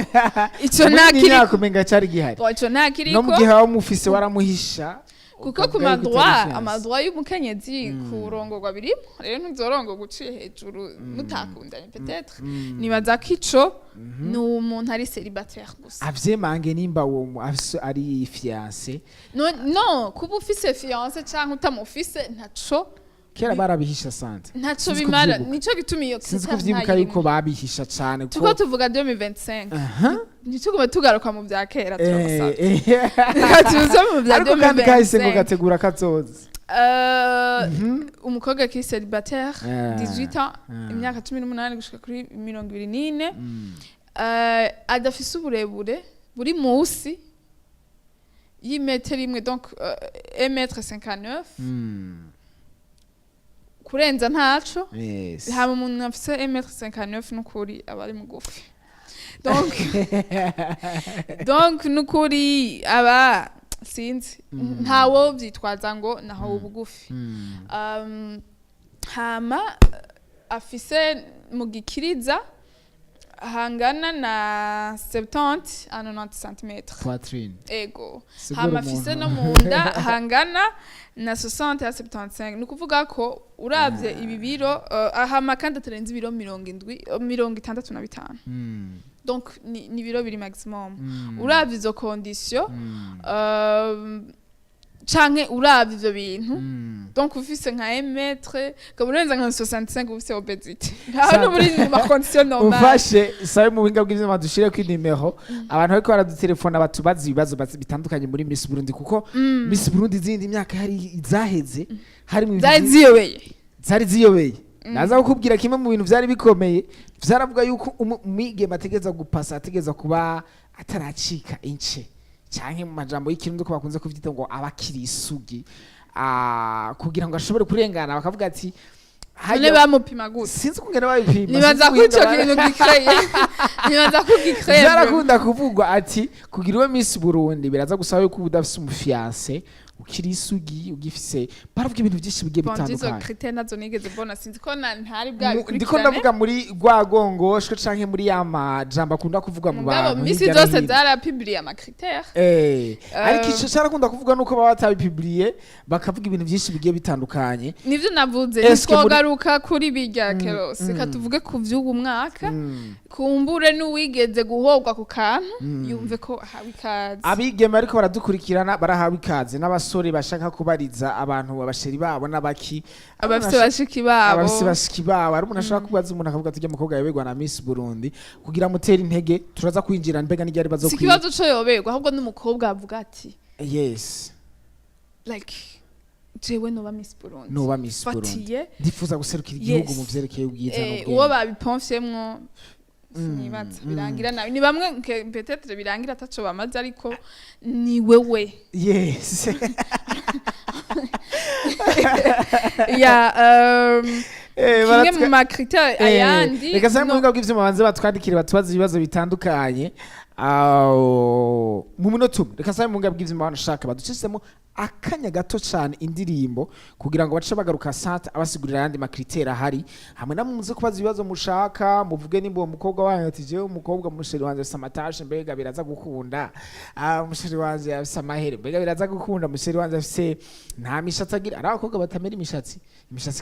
ico Muri nta iyi kiriko. myaka umenga cari gihari. Bon, ico nta No mu kiriko. gihe waba umufise waramuhisha, Kuko ku ukavuga yuko utari ma droits, fiancé. ama droits y'umukenyezi kurongorwa birimo. Rero ntuzorongorwa uciye hejuru mutakundanye peut-être. Nibaza ko ico ni umuntu ari célibataire gusa. Avyemange nimba uwo ari fiancé. No, no kuba ufise fiancé canke utamufise, ntaco Kera barabihisha sante. ntaco Sinzi bimara. kuvyibuka. Nico gituma iyo Sinzi critère kuvyibuka ntayirimo. yuko babihisha cane Tuko tuvuga 2025, ntitugume tugaruka mu vya kera, turabasabye. Reka tuze mu vya Ariko kandi kahise ngo 2025. gategura kazoza. Umukobwa qui est célibataire, 18 ans, imyaka 18 gushika kuri 24, adafise uburebure buri musi y'imetero imwe, donc 1m59. Kurenza ntaco. Hama umuntu afise 1m59 n'ukuri aba ari mugufi, donc n'ukuri aba sinzi, ntawo vyitwaza ngo naho ubugufi. Hama afise mu gikiriza hangana na 70 à 90 cm. Poitrine. Ego. Sigura. Hama afise Umuntu. no mu nda hangana na 60 à 75. Ni ukuvuga ko uravye ibi biro, hama kandi atarenze ibiro 70, 65. Donc ni ibiro biri maximum. Uravye izo condition, canke uravye ivyo bintu, donc ufise nka 1 mètre, ukaba urenza nka 65, ufise obésité, nta no muri mu ma condition normale. Ufashe sabe mu buhinga bw'ivyuma dushire ko inimero, abantu bariko baradutelefona batubaza ibibazo bitandukanye muri Miss Burundi, kuko Miss Burundi izindi myaka hari izaheze harimo ibintu Zari ziyobeye. Zari ziyobeye. Naza kukubwira kimwe mu bintu vyari bikomeye. Vyaravuga yuko umwigeme ategereza gupasa ategereza kuba ataracika ince, canke mu majambo y'ikirundi ko bakunze kuvyita ngo aba akiri isugi. Kugira ngo ashobore kurengana, bakavuga ati None bamupima gute? Sinzi ukungene babipima. Nibaza Sinzi ko ico ubuhinga. kintu gikeye, nibaza ko gikeye. Vyarakunda kuvugwa ati kugira ube Miss Burundi biraza gusaba yuko uba udafise umu fiancé, ukiri isugi, ugifise, baravuga ibintu byinshi bigiye Bon, izo bitandukanye. critère nazo nigeze mbona, sinzi ko ntari Ndiko bwabikurikirane. ndavuga muri rwagongoshwe canke muri ya majambo akunda kuvugwa mu Mugabo bantu misi hirya no zose hino. zarapibliye ama critère. Ariko ico carakunda kuvuga nuko baba batabipibliye, bakavuga ibintu byinshi bigiye bitandukanye. Nivyo navuze. Eske Ntitwogaruka kuri birya kerose, reka tuvuge ku vy'ubu mwaka, kumbure n'uwigeze guhogwa ku kantu yumve ko ahawe ikaze. Abigeme ariko baradukurikirana barahawe ikaze, n'abasore bashaka kubariza abantu aba chéri babo n'abaki. Abafise bashiki babo. Abafise bashiki babo. Hari umuntu ashobora kubaza, umuntu akavuga ati: "Ujya mukobwa yaberwa na Miss Burundi," kugira mutere intege. Turaza kwinjira mbega n'iryari Si bazokwira. ikibazo co yoberwa, ahubwo n'umukobwa avuga ati: "Like jewe noba Miss Burundi." Noba Miss Burundi. Fatiye. Ndifuza guserukira igihugu mu vyerekeye ubwiza n'ubwenge. Uwo babipomfyemwo sinibaza birangira nabi. Ni bamwe peut-être birangira ataco bamaze, ariko ni wewe. Ya, kimwe mu ma critère ayandi Reka sabe mu buhinga bw'ivyuma banze batwandikire, batubaze ibibazo bitandukanye. Mu munota umwe, reka sabe mu buhinga bw'ivyuma banashaka baducisemo akanya gato cane indirimbo kugira ngo bace bagaruka, Santa abasigurira ayandi ma critère ahari, hamwe namwe muze kubaza ibibazo mushaka. Muvuge nimba uwo mukobwa wanyu ati: "Jewe umukobwa mu chéri wanje afise ama taches, mbega biraza gukunda? Umu chéri wanje afise amahere, mbega biraza gukunda? Umu chéri wanje afise nta mishatsi agira." Ari abakobwa batamera imishatsi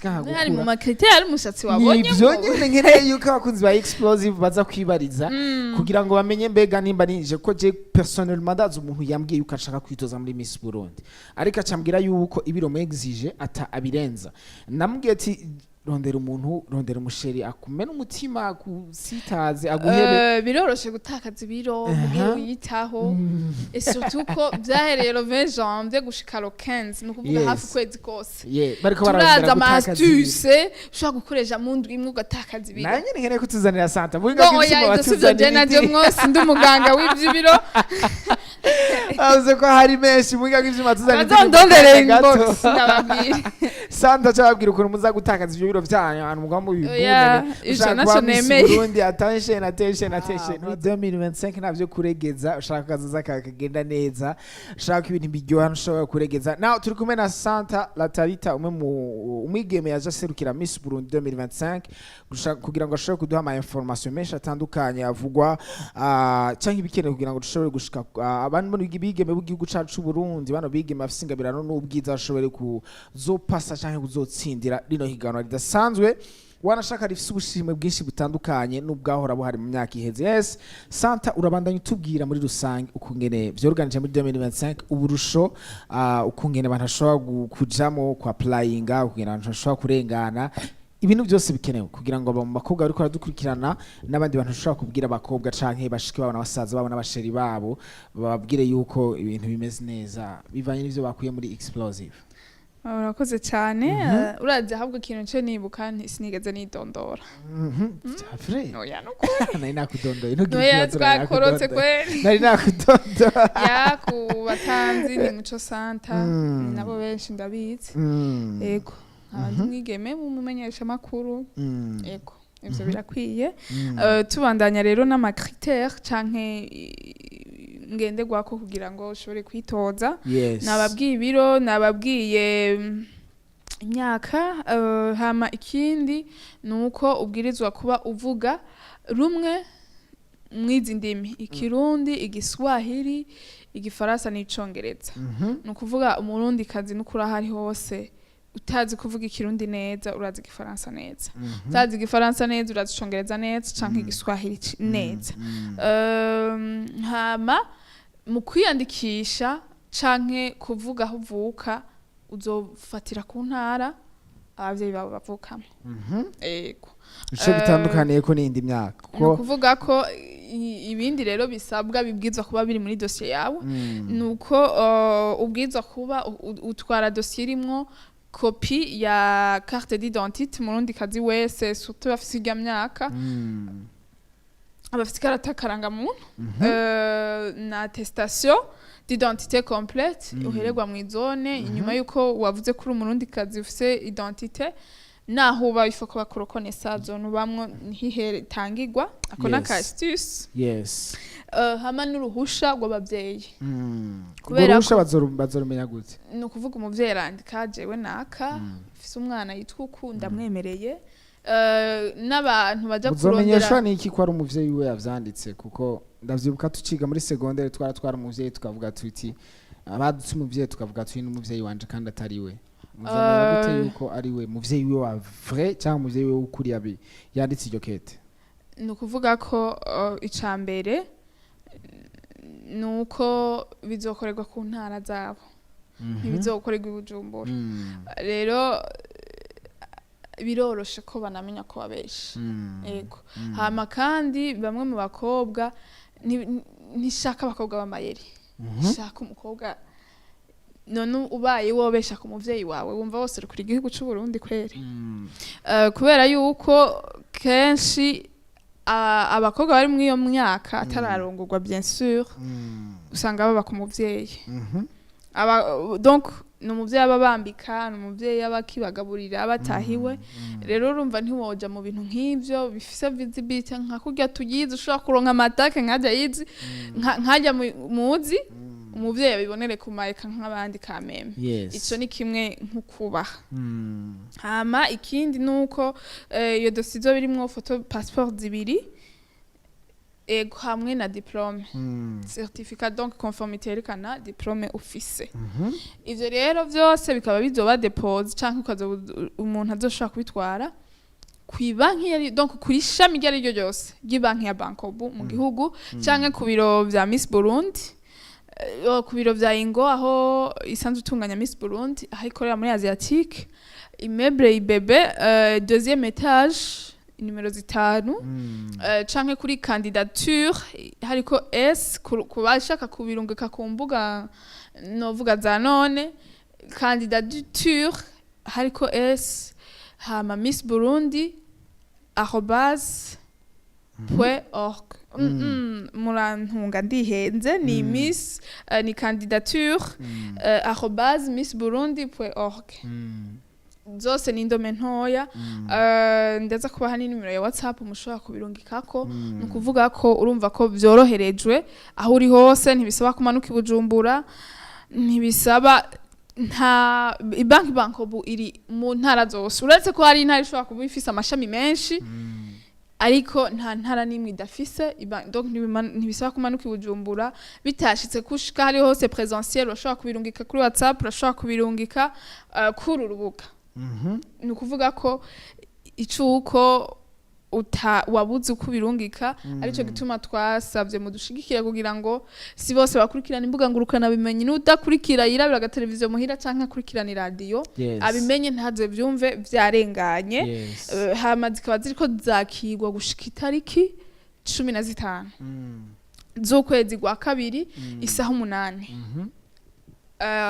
kanka Hari mu gukura. ma critère ari umushatsi wabonye Nivyo ngo nyene nkeneye yuko abakunzi ba Explosive baza kwibariza kugira ngo bamenye mbega nimba nije ko je personnellement ndazi umuntu yambwiye yuko ashaka kwitoza muri Miss Burundi, ariko acambwira yuko ibiro mu exige ata abirenza. Namubwiye ati: "Rondera umuntu, rondera umu chéri akumena umutima, akusitaze, aguhebe." Biroroshe gutakaza ibiro mu gihe wiyitaho, et surtout ko vyahereye le 20 janvier gushika le 15, ni ukuvuga hafi ukwezi kose. Yeah, bariko Turazi bararondera ama gutakaza ibiro. astuce ushobora gukoresha mu ndwi imwe ugatakaza ibiro. Nawe nyene nkeneye kutuzanira Santa. Bon, oya, ivyo sivyo je navyo mwose, ndi umuganga w'ivy'ibiro. Avuze ko hari menshi muhinga bw'ivyuma tuzanira Bazondondere indirimbo gato. inbox ndababwira. Santa cyababwira ukuntu muza gutakaza ivyo biro vyanyu, ahantu mugwa mu Oya, bibunene. ico naco nemeye. Burundi, attention, attention, attention. Muri 2025 navyo kuregeza, ushaka kazoza kawe kagenda neza, ushaka ibintu biryoha, ntushobora kuregeza. Now turi kumwe na Santa Latarita, umwe mu umwigeme yaje aserukira Miss Burundi 2025, kugira ngo ashobore kuduha ama information menshi atandukanye avugwa, canke ibikenewe kugira ngo dushobore gushika abantu bigeme b'igihugu cacu c'u Burundi, bano bigeme bafise ingabirano n'ubwiza, bashobore kuzopasa canke kuzotsindira rino higanwa ridasanzwe, wanashaka rifise ubushimwe bwinshi butandukanye n'ubwahora buhari mu myaka iheze. Yes, Santa, urabandanya utubwira muri rusange ukungene vyorganije muri 2025, uburusho, ukungene abantu bashobora kujamo ku applyinga, ukungene abantu bashobora kurengana, ibintu byose bikenewe kugira ngo abo bakobwa bariko baradukurikirana n'abandi bantu bashobora kubwira abakobwa canke bashiki babo n'abasaza babo n'aba chéri babo, bababwire yuko ibintu bimeze neza bivanye n'ivyo bakuye muri Explosive. Urakoze cyane. Urazi ahubwo ikintu cyo nibuka sinigeze nidondora. Vrai? Oya, nukuri. Nari nakudondoye, ntugire Oya, ikibazo, nari twakorotse nakudondoye. kweri. Nari nakudondoye. Ya, ku batanzi ni Muco Santa, ni nabo benshi ndabizi. Ego, nkaba mwigeme mumumenyesha makuru. Ego, ivyo birakwiye. Tubandanya rero n'ama critère canke ngenderwako kugira ngo ushobore kwitoza. Nababwiye ibiro, nababwiye imyaka, hama ikindi ni uko ubwirizwa kuba uvuga rumwe mwizi ndimi: Ikirundi, Igiswahili, Igifaransa n'Icongereza. Ni ukuvuga Umurundikazi n'ukuri aho ari hose. Utazi kuvuga Ikirundi neza, urazi Igifaransa neza. Utazi Igifaransa neza, urazi Icongereza neza canke Igiswahili neza. Hama mu kwiyandikisha canke kuvuga aho uvuka, uzofatira ku ntara abavyeyi bawe bavukamo. Ego. Ico bitandukaniye ko n'indi myaka Ni kuko ukuvuga ko ibindi rero bisabwa bibwirizwa kuba biri muri dosiye yawe, ni uko ubwirizwa kuba utwara dosiye irimwo kopi ya carte d'identité. Murundikazi wese, surtout bafise irya myaka, abafite ikarata karangamuntu na attestation d'identité complète uhererwa mu izone inyuma yuko wavuze ko uri Umurundikazi ufise identité. Naho uba, ifo ko bakurekonesa zone ubamwo ntihere itangirwa ako. N'aka astuce. Hama n'uruhusha rw'abavyeyi. Kubera Kubera ruhusha bazorumenya gute? Ni ukuvuga umuvyeyi arandika: "Jewe naka mfise umwana yitwa uku, ndamwemereye." N'abantu baja Muzomenyeshwa kurondera niki ko ari umuvyeyi we yavyanditse? Kuko ndavyibuka tuciga muri secondaire, twaratwara umuvyeyi tukavuga tuti abadutse umuvyeyi, tukavuga tuti n'umuvyeyi wanje kandi atari we. Muzomenya gute yuko ari we muvyeyi we wa vrai cyangwa umuvyeyi we w'ukuri yanditse iryo kete? Ni ukuvuga ko ica mbere ni uko bizokorerwa ku ntara zabo, ntibizokorerwa i Bujumbura. Rero biroroshe ko banamenya ko babesha. Ego. Hama kandi bamwe mu bakobwa ntishaka abakobwa b'amayeri, shaka umukobwa. None ubaye wobesha ku muvyeyi wawe, wumva wose uri igihugu c'u Burundi kweri? Kubera yuko kenshi abakobwa bari muri iyo myaka atararongorwa, bien sûr, usanga baba ku muvyeyi. Aba donc ni umuvyeyi aba bambika, ni umuvyeyi aba akibagaburira, aba atahiwe. Rero urumva ntiwoja mu bintu nk'ivyo bifise visibility nka kurya tuyizi, ushobora kuronka amatake nkajya yizi nkajya muzi umuvyeyi abibonere ku mayeka nk'abandi kameme. Ico ni kimwe nk'ukubaha. Hama ikindi nuko iyo dosiye izoba irimwo photo passeport zibiri, ego, hamwe na diplôme, certificat donc conformité yerekana diplôme ufise. Ivyo rero vyose bikaba bizoba déposé canke ukazoba umuntu azoshobora kubitwara kw'ibanki yari, donc kuri ishami iryo ari ryo ryose ry'ibanki ya Bancobu mu gihugu, canke ku biro vya Miss Burundi, ku biro vya Ingo aho isanzwe itunganya Miss Burundi, aho ikorera muri Asiatique, immeuble IBB, deuxième étage, nimero 5, canke kuri candidature hariko S ku bashaka kubirungika ku mbuga novuga za none, candidature hariko S, hama Miss Burundi arobase point org. Murantunga ndihenze, ni miss ni candidature arobase miss burundi point org. Zose ni indome ntoya. Ndaza kubaha n'inimero ya WhatsApp mushobora kubirungikako. Ni ukuvuga ko urumva ko vyoroherejwe aho uri hose, ntibisaba kumanuka i Bujumbura, ntibisaba nta banki. Bancobu iri mu ntara zose, uretse ko hari intara ishobora kuba ifise amashami menshi, ariko nta ntara n'imwe idafise donc ntibisaba kumanuka i Bujumbura. Bitashitse kushika hari hose présentiel, urashobora kubirungika kuri WhatsApp, urashobora kubirungika kuri urubuga. Ni ukuvuga ko icuko uta wabuze uko ubirungika, arico gituma twasabye mudushigikire, kugira ngo si bose bakurikirana imbuga ngurukana bimenyi. N'udakurikira yirabira agateleviziyo muhira canke akurikirana iradiyo, abimenye ntaze vyumve vyarenganye. Hama zikaba ziriko zakirwa gushika itariki 15 z'ukwezi kwa kabiri, isaha 8.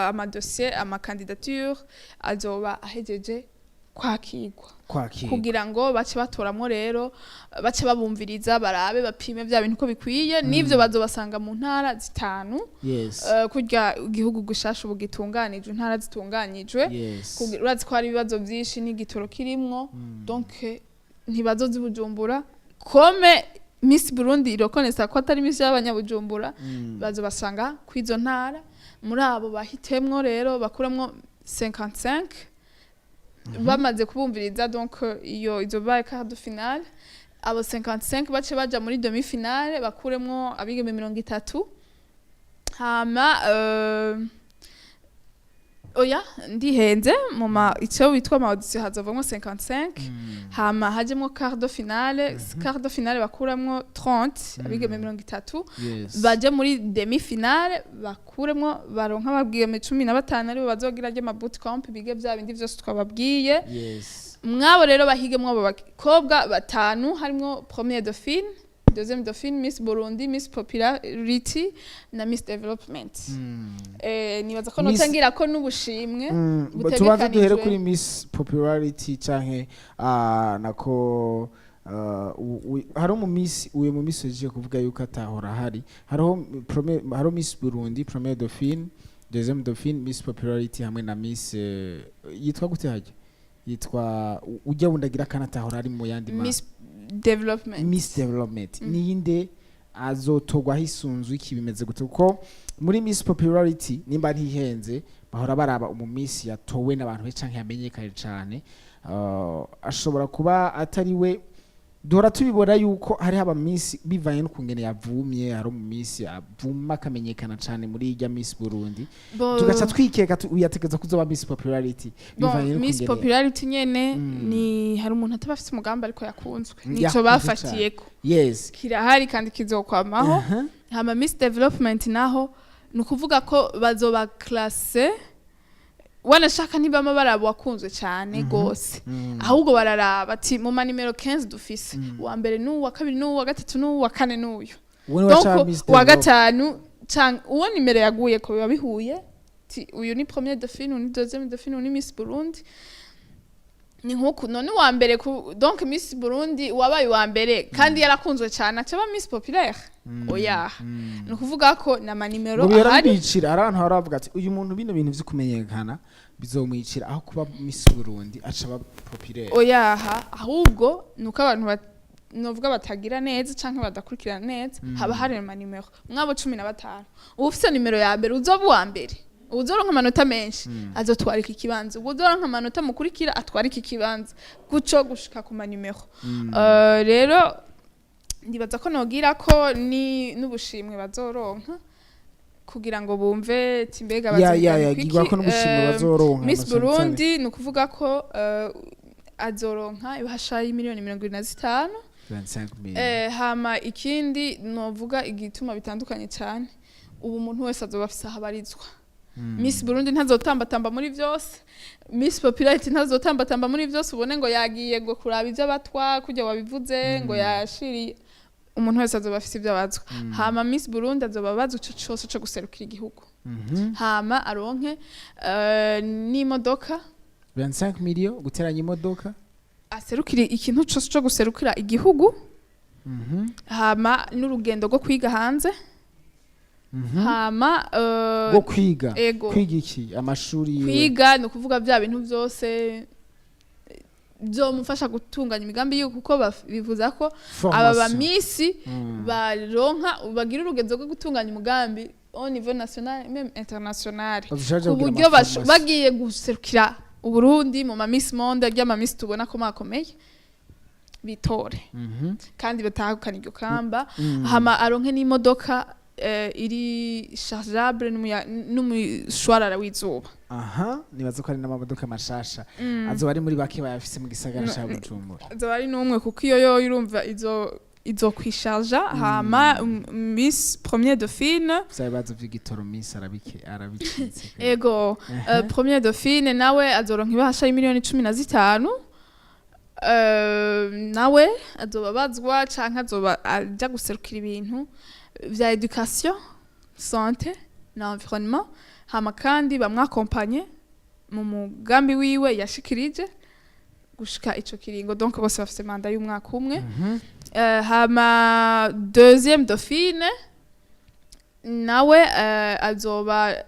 Amadosiye, amakandidature azoba ahejeje kwakirwa. Kwakira. Kugira ngo bace batoramwo rero, bace babumviriza, barabe, bapime vya bintu ko bikwiye. N'ivyo bazobasanga mu ntara zitanu. Kurya igihugu gushasha ubu gitunganijwe, intara zitunganijwe. Urazi ko hari ibibazo vyinshi n'igitoro kirimwo, donc ntibazoza i Bujumbura comme Miss Burundi irokonesa ko atari Miss y'Abanyabujumbura. Bazobasanga kw'izo ntara. Muri abo bahitemwo rero bakuramwo 55 bamaze kubumviriza. Donc iyo izoba quart de finale, abo 55 bace baja muri demi finale, bakuremwo abigeme 30. Hama Oya, ndihenze. Mu ma icyo witwa ama audition hazovamwo 55, hama hajemwo quart de finale. Quart de finale bakuramwo 30, abigeme 30. Baje muri demi finale, bakuremwo, baronka ababwigeme 15, aribo bazogira ryo ma boot camp, bige vya bindi vyose twababwiye. Mwabo rero bahigemwo abo bakobwa batanu, harimwo première dauphine, deuxième dauphine, Miss Burundi, Miss Popularity na Miss Development. Nibaza ko notangira ko n'ubushimwe Tubanze duhere butegekanijwe. kuri Miss Popularity canke nako hari umu Miss, uyu mu Miss yaje kuvuga yuko atahora ahari. Hariho hariho Miss Burundi, première dauphine, deuxième dauphine, Miss Popularity hamwe na Miss yitwa gute hajya, yitwa ujya wundi agira kana atahora ari mu yandi ma Miss Development. Miss Development ninde azotogwa hisunzwe iki, bimeze gute? Kuko muri Miss Popularity, nimba ntihenze, bahora baraba umu Miss yatowe n'abantu benshi canke yamenyekanye cane. Ashobora kuba atari we. Duhora tubibona yuko hariho aba Miss bivanye n'ukungene yavumye, hari umu Miss avuma akamenyekana cane muri irya Miss Burundi, tugaca twikeka uyategeza kuzoba Miss Popularity Bon, bivanye Miss n'ukungene Popularity nyene ni hari umuntu ataba afise umugambi ariko yakunzwe, nico Yakunzwe. bafatiyeko. Kirahari kandi kizokwamaho. Hama Miss Development naho ni ukuvuga ko bazoba classe, wanashaka ntibama baraba wakunzwe cyane gose, ahubwo bararaba ati mu manimero 15 dufise, uwa mbere n'uwa uwa kabiri n'uwa uwa gatatu n'uwa uwa kane n'uyu. Uwo ni waca Donc Miss uwa Develop. gatanu canke uwo nimero yaguye ko biba bihuye, ti uyu ni première dauphine, uyu ni deuxième dauphine, uyu ni Miss Burundi. Ni nkuku none uwa mbere ku donc Miss Burundi wabaye uwa mbere kandi yarakunzwe cyane aca aba Miss Populaire? Oya, ni ukuvuga ko na manimero Ngo bihora ahari. bibicira. Hari abantu bahora bavuga ati uyu muntu bino bintu vyo kumenyekana bizomwicira, aho kuba Miss Burundi aca aba populaire. Oyaha, ahubwo ni uko abantu novuga batagira neza canke badakurikirana neza. Haba hari amanimero mwabo 15, uba ufise nimero ya mbere uzoba uwa mbere, uzoronka amanota menshi azotwara iki kibanza, uzoronka amanota mukurikira atwara iki kibanza, guco gushika ku manimero. Rero ndibaza ko nogira ko ni n'ubushimwe bazoronka kugira ngo bumve ati mbega Ya, bazobigana kwiki. gigwa ko n'ubushimwe bazoronka Miss na cane cane. Burundi ni ukuvuga ko azoronka ibahasha y'imiliyoni 75. 25 million. Hama ikindi novuga igituma bitandukanye cyane, ubu umuntu wese azoba afise aho abarizwa. Miss Burundi ntazotambatamba muri vyose, Miss Popularity ntazotambatamba muri vyose, ubone ngo yagiye ngo kuraba ivyo abatwa kurya wabivuze ngo yashiriye. Umuntu wese azoba afise ivyo abazwa. Hama Miss Burundi azoba abazwa ico cose co guserukira igihugu, hama aronke n'imodoka. 25 million guteranya imodoka. Aserukire ikintu cose co guserukira igihugu, hama n'urugendo rwo kwiga hanze, hama Rwo kwiga? Ego. Kwiga iki, amashuri yiwe? Kwiga ni ukuvuga bya bintu byose byomufasha gutunganya imigambi yiwe, kuko bivuza ko aba Formation. ba Miss baronka, bagira urugendo rwo gutunganya umugambi au niveau national, même international, Bazoshaje ku kugira buryo ama-formation. bagiye guserukira Uburundi mu ma Miss Monde ry'ama Miss tubona ko makomeye, bitore kandi batahukana iryo kamba. Hama aronke n'imodoka iri chargeable n'umushwarara w'izuba. Aha nibaza ko ari n'amamodoka mashasha, azoba ari muri bake bayafise mu gisagara ca Bujumbura. Azoba ari n'umwe, kuko iyo yo urumva izo kwisharja. Hama Miss Première Dauphine, vya bibazo vy'igitoro Miss arabike arabicitse. Ego, Première Dauphine nawe azoronka ibahasha y'imiliyoni 15. Nawe azoba abazwa canke azoba aja guserukira ibintu vya éducation, santé na environnement, hama kandi bamwakompanye mu mugambi wiwe yashikirije gushika ico kiringo. Donc bose bafise mandat y'umwaka umwe. Hama deuxième dauphine nawe azoba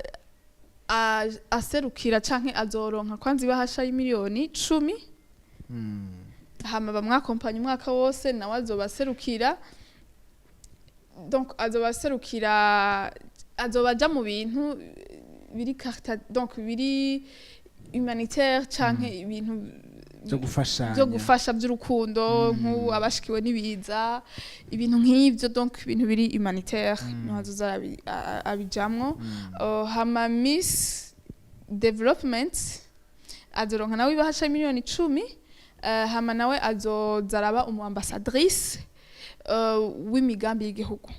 aserukira canke azoronka kwanza ibahasha y'imiliyoni 10, hama bamwakompanya umwaka wose. Nawe azoba aserukira, donc azoba aserukira, azoba aja mu bintu biri carta, donc biri humanitaire canke ibintu byo gufashanya. Byo gufasha, by'urukundo, nk'ubu abashikiwe n'ibiza, ibintu nk'ivyo, donc ibintu biri humanitaire niho azoza abijamwo. Hama Miss Development azoronka nawe ibahasha 10 miliyoni. Hama nawe azoza araba umu ambassadrice w'imigambi y'igihugu.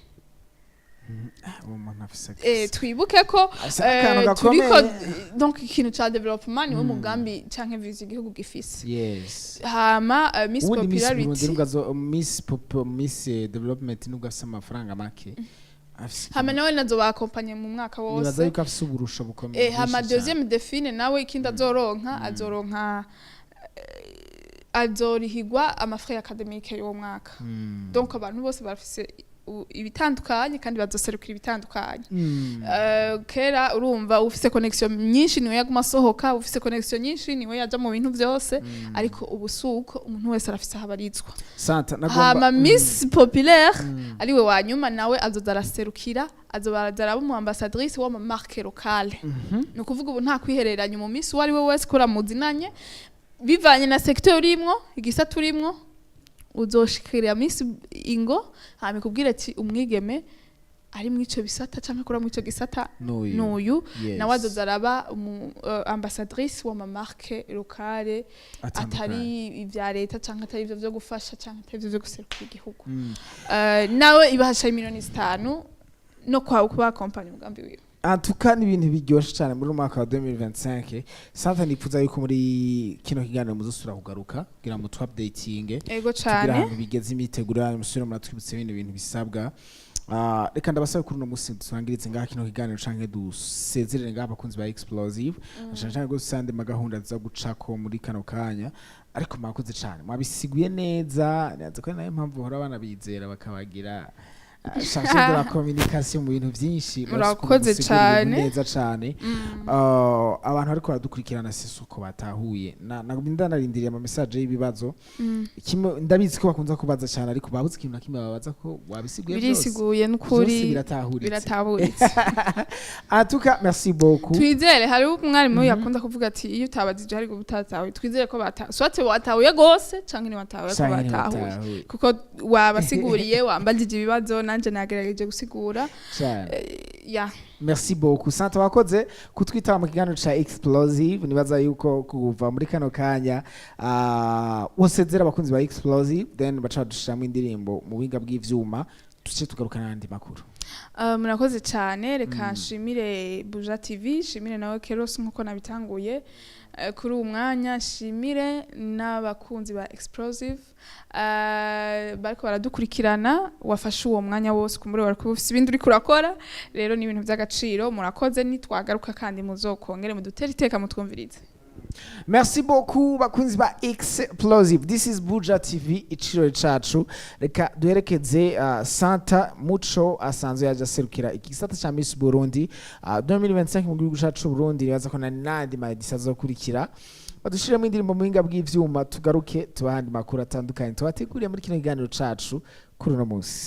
Uwo muntu afise Twibuke ko afise akantu turiko gakomeye. Donc ikintu ca développement niwe mugambi canke vision igihugu gifise. Hama Miss Ubundi Miss Burundi Popularity nubwo azo Miss Pop, Miss Development, nubwo afise amafaranga make, afise hama nawe nazo accompagné mu mwaka nibaza wose. yuko afise uburusho bukomeye Hama bwinshi cane. deuxième dauphine nawe ikindi azoronka azorihigwa ama frais académique y'uwo mwaka. Donc abantu bose barafise ibitandukanye kandi bazoserukira ibitandukanye. Kera urumva ufise connexion nyinshi niwe yaguma asohoka, ufise connexion nyinshi niwe yaja mu bintu vyose, ariko ubu suko, umuntu wese arafise aho abarizwa. Santa nagomba Hama Miss Populaire ariwe wa nyuma, nawe azoza araserukira, azoba araba umu ambassadrice w'ama marque locale. Ni ukuvuga ubu nta kwihereranya mu miss uwo ari we wese kora muzinanye, bivanye na secteur urimwo, igisata urimwo, uzoshikira Miss ingo hama ikubwira ati umwigeme ari mw'ico bisata canke akora mw'ico gisata n'uyu n'uyu. Nawe azoza araba umu ambassadrice w'ama marque locale atandukanye. Atari ivya leta canke atari ivyo vyo gufasha canke atari ivyo vyo guserukira igihugu. Nawe ibahasha 5 miliyoni no kwa kuba accompagné umugambi wiwe. Antuka ni ibintu biryoshe cyane muri uyu mwaka wa 2025. Santa, nifuza yuko muri kino kiganiro muzosubira kugaruka kugira ngo tu updatinge Ego kugira cane. ahantu bigeze imyiteguro yanyu, musubire muratwibutsa ibindi bintu bisabwa. Reka ndabasabe kuri uno munsi dusangirize ngaha kino kiganiro canke dusezerere ngaha abakunzi ba Explosive, cane cane rwose andi magahunda tuza gucako muri kano kanya. Ariko mwakoze cane, mwabisiguye neza. Nibaza ko ari nayo mpamvu bahora banabizera bakabagira chargé de la communication mu bintu vyinshi. Murakoze Musigura ibintu cane. neza cane. Abantu bariko baradukurikirana si uko batahuye. Ndanarindiriye ama message y'ibibazo. Kimwe ndabizi ko bakunza kubaza cyane, ariko babuze ikintu na kimwe babaza ko wabisiguye byose. Birisiguye Byose n'ukuri. biratahuritse. Biratahuritse. En tout cas, merci beaucoup. Twizere hariho umwarimu yakunda kuvuga ati iyo utabazije hari ubutatahuye. Twizere ko bata soit watahuye gose canke ntiwatahuye, ko Canke batahuye ntibatahuye. kuko wabasiguriye, wambajije ibibazo, nanje nagerageje gusigura. Cane. Ya. Merci beaucoup, Santa, wakoze kutwitaba mu kiganiro ca Explosive. Nibaza yuko kuva muri kano kanya wosezera abakunzi ba Explosive, then baca badushiramo indirimbo mu buhinga bw'ivyuma, tuce tugaruka n'andi makuru. Murakoze cyane. Reka nshimire Buja TV, nshimire nawe Keros nkuko nabitanguye. Kuri uwu mwanya nshimire n'abakunzi ba Explosive bariko baradukurikirana. Wafashe uwo mwanya wose, kumbure wari kuba ufise ibindi uriko urakora, rero ni ibintu by'agaciro. Murakoze. Nitwagaruka kandi muzokongere mudutere iteka mutwumvirize. Merci beaucoup, bakunzi ba Explosive. This is Buja TV, iciro cacu. Reka duherekeze Santa Muco asanzwe yaje aserukira igisata ca Miss Burundi 2025 mu gihugu cacu Burundi. Nibaza ko na nandi ma éditions azokurikira. Badushiremo indirimbo mu buhinga bw'ivyuma, tugaruke tubahandi makuru atandukanye tubateguriye muri kino kiganiro cacu kuri uno munsi.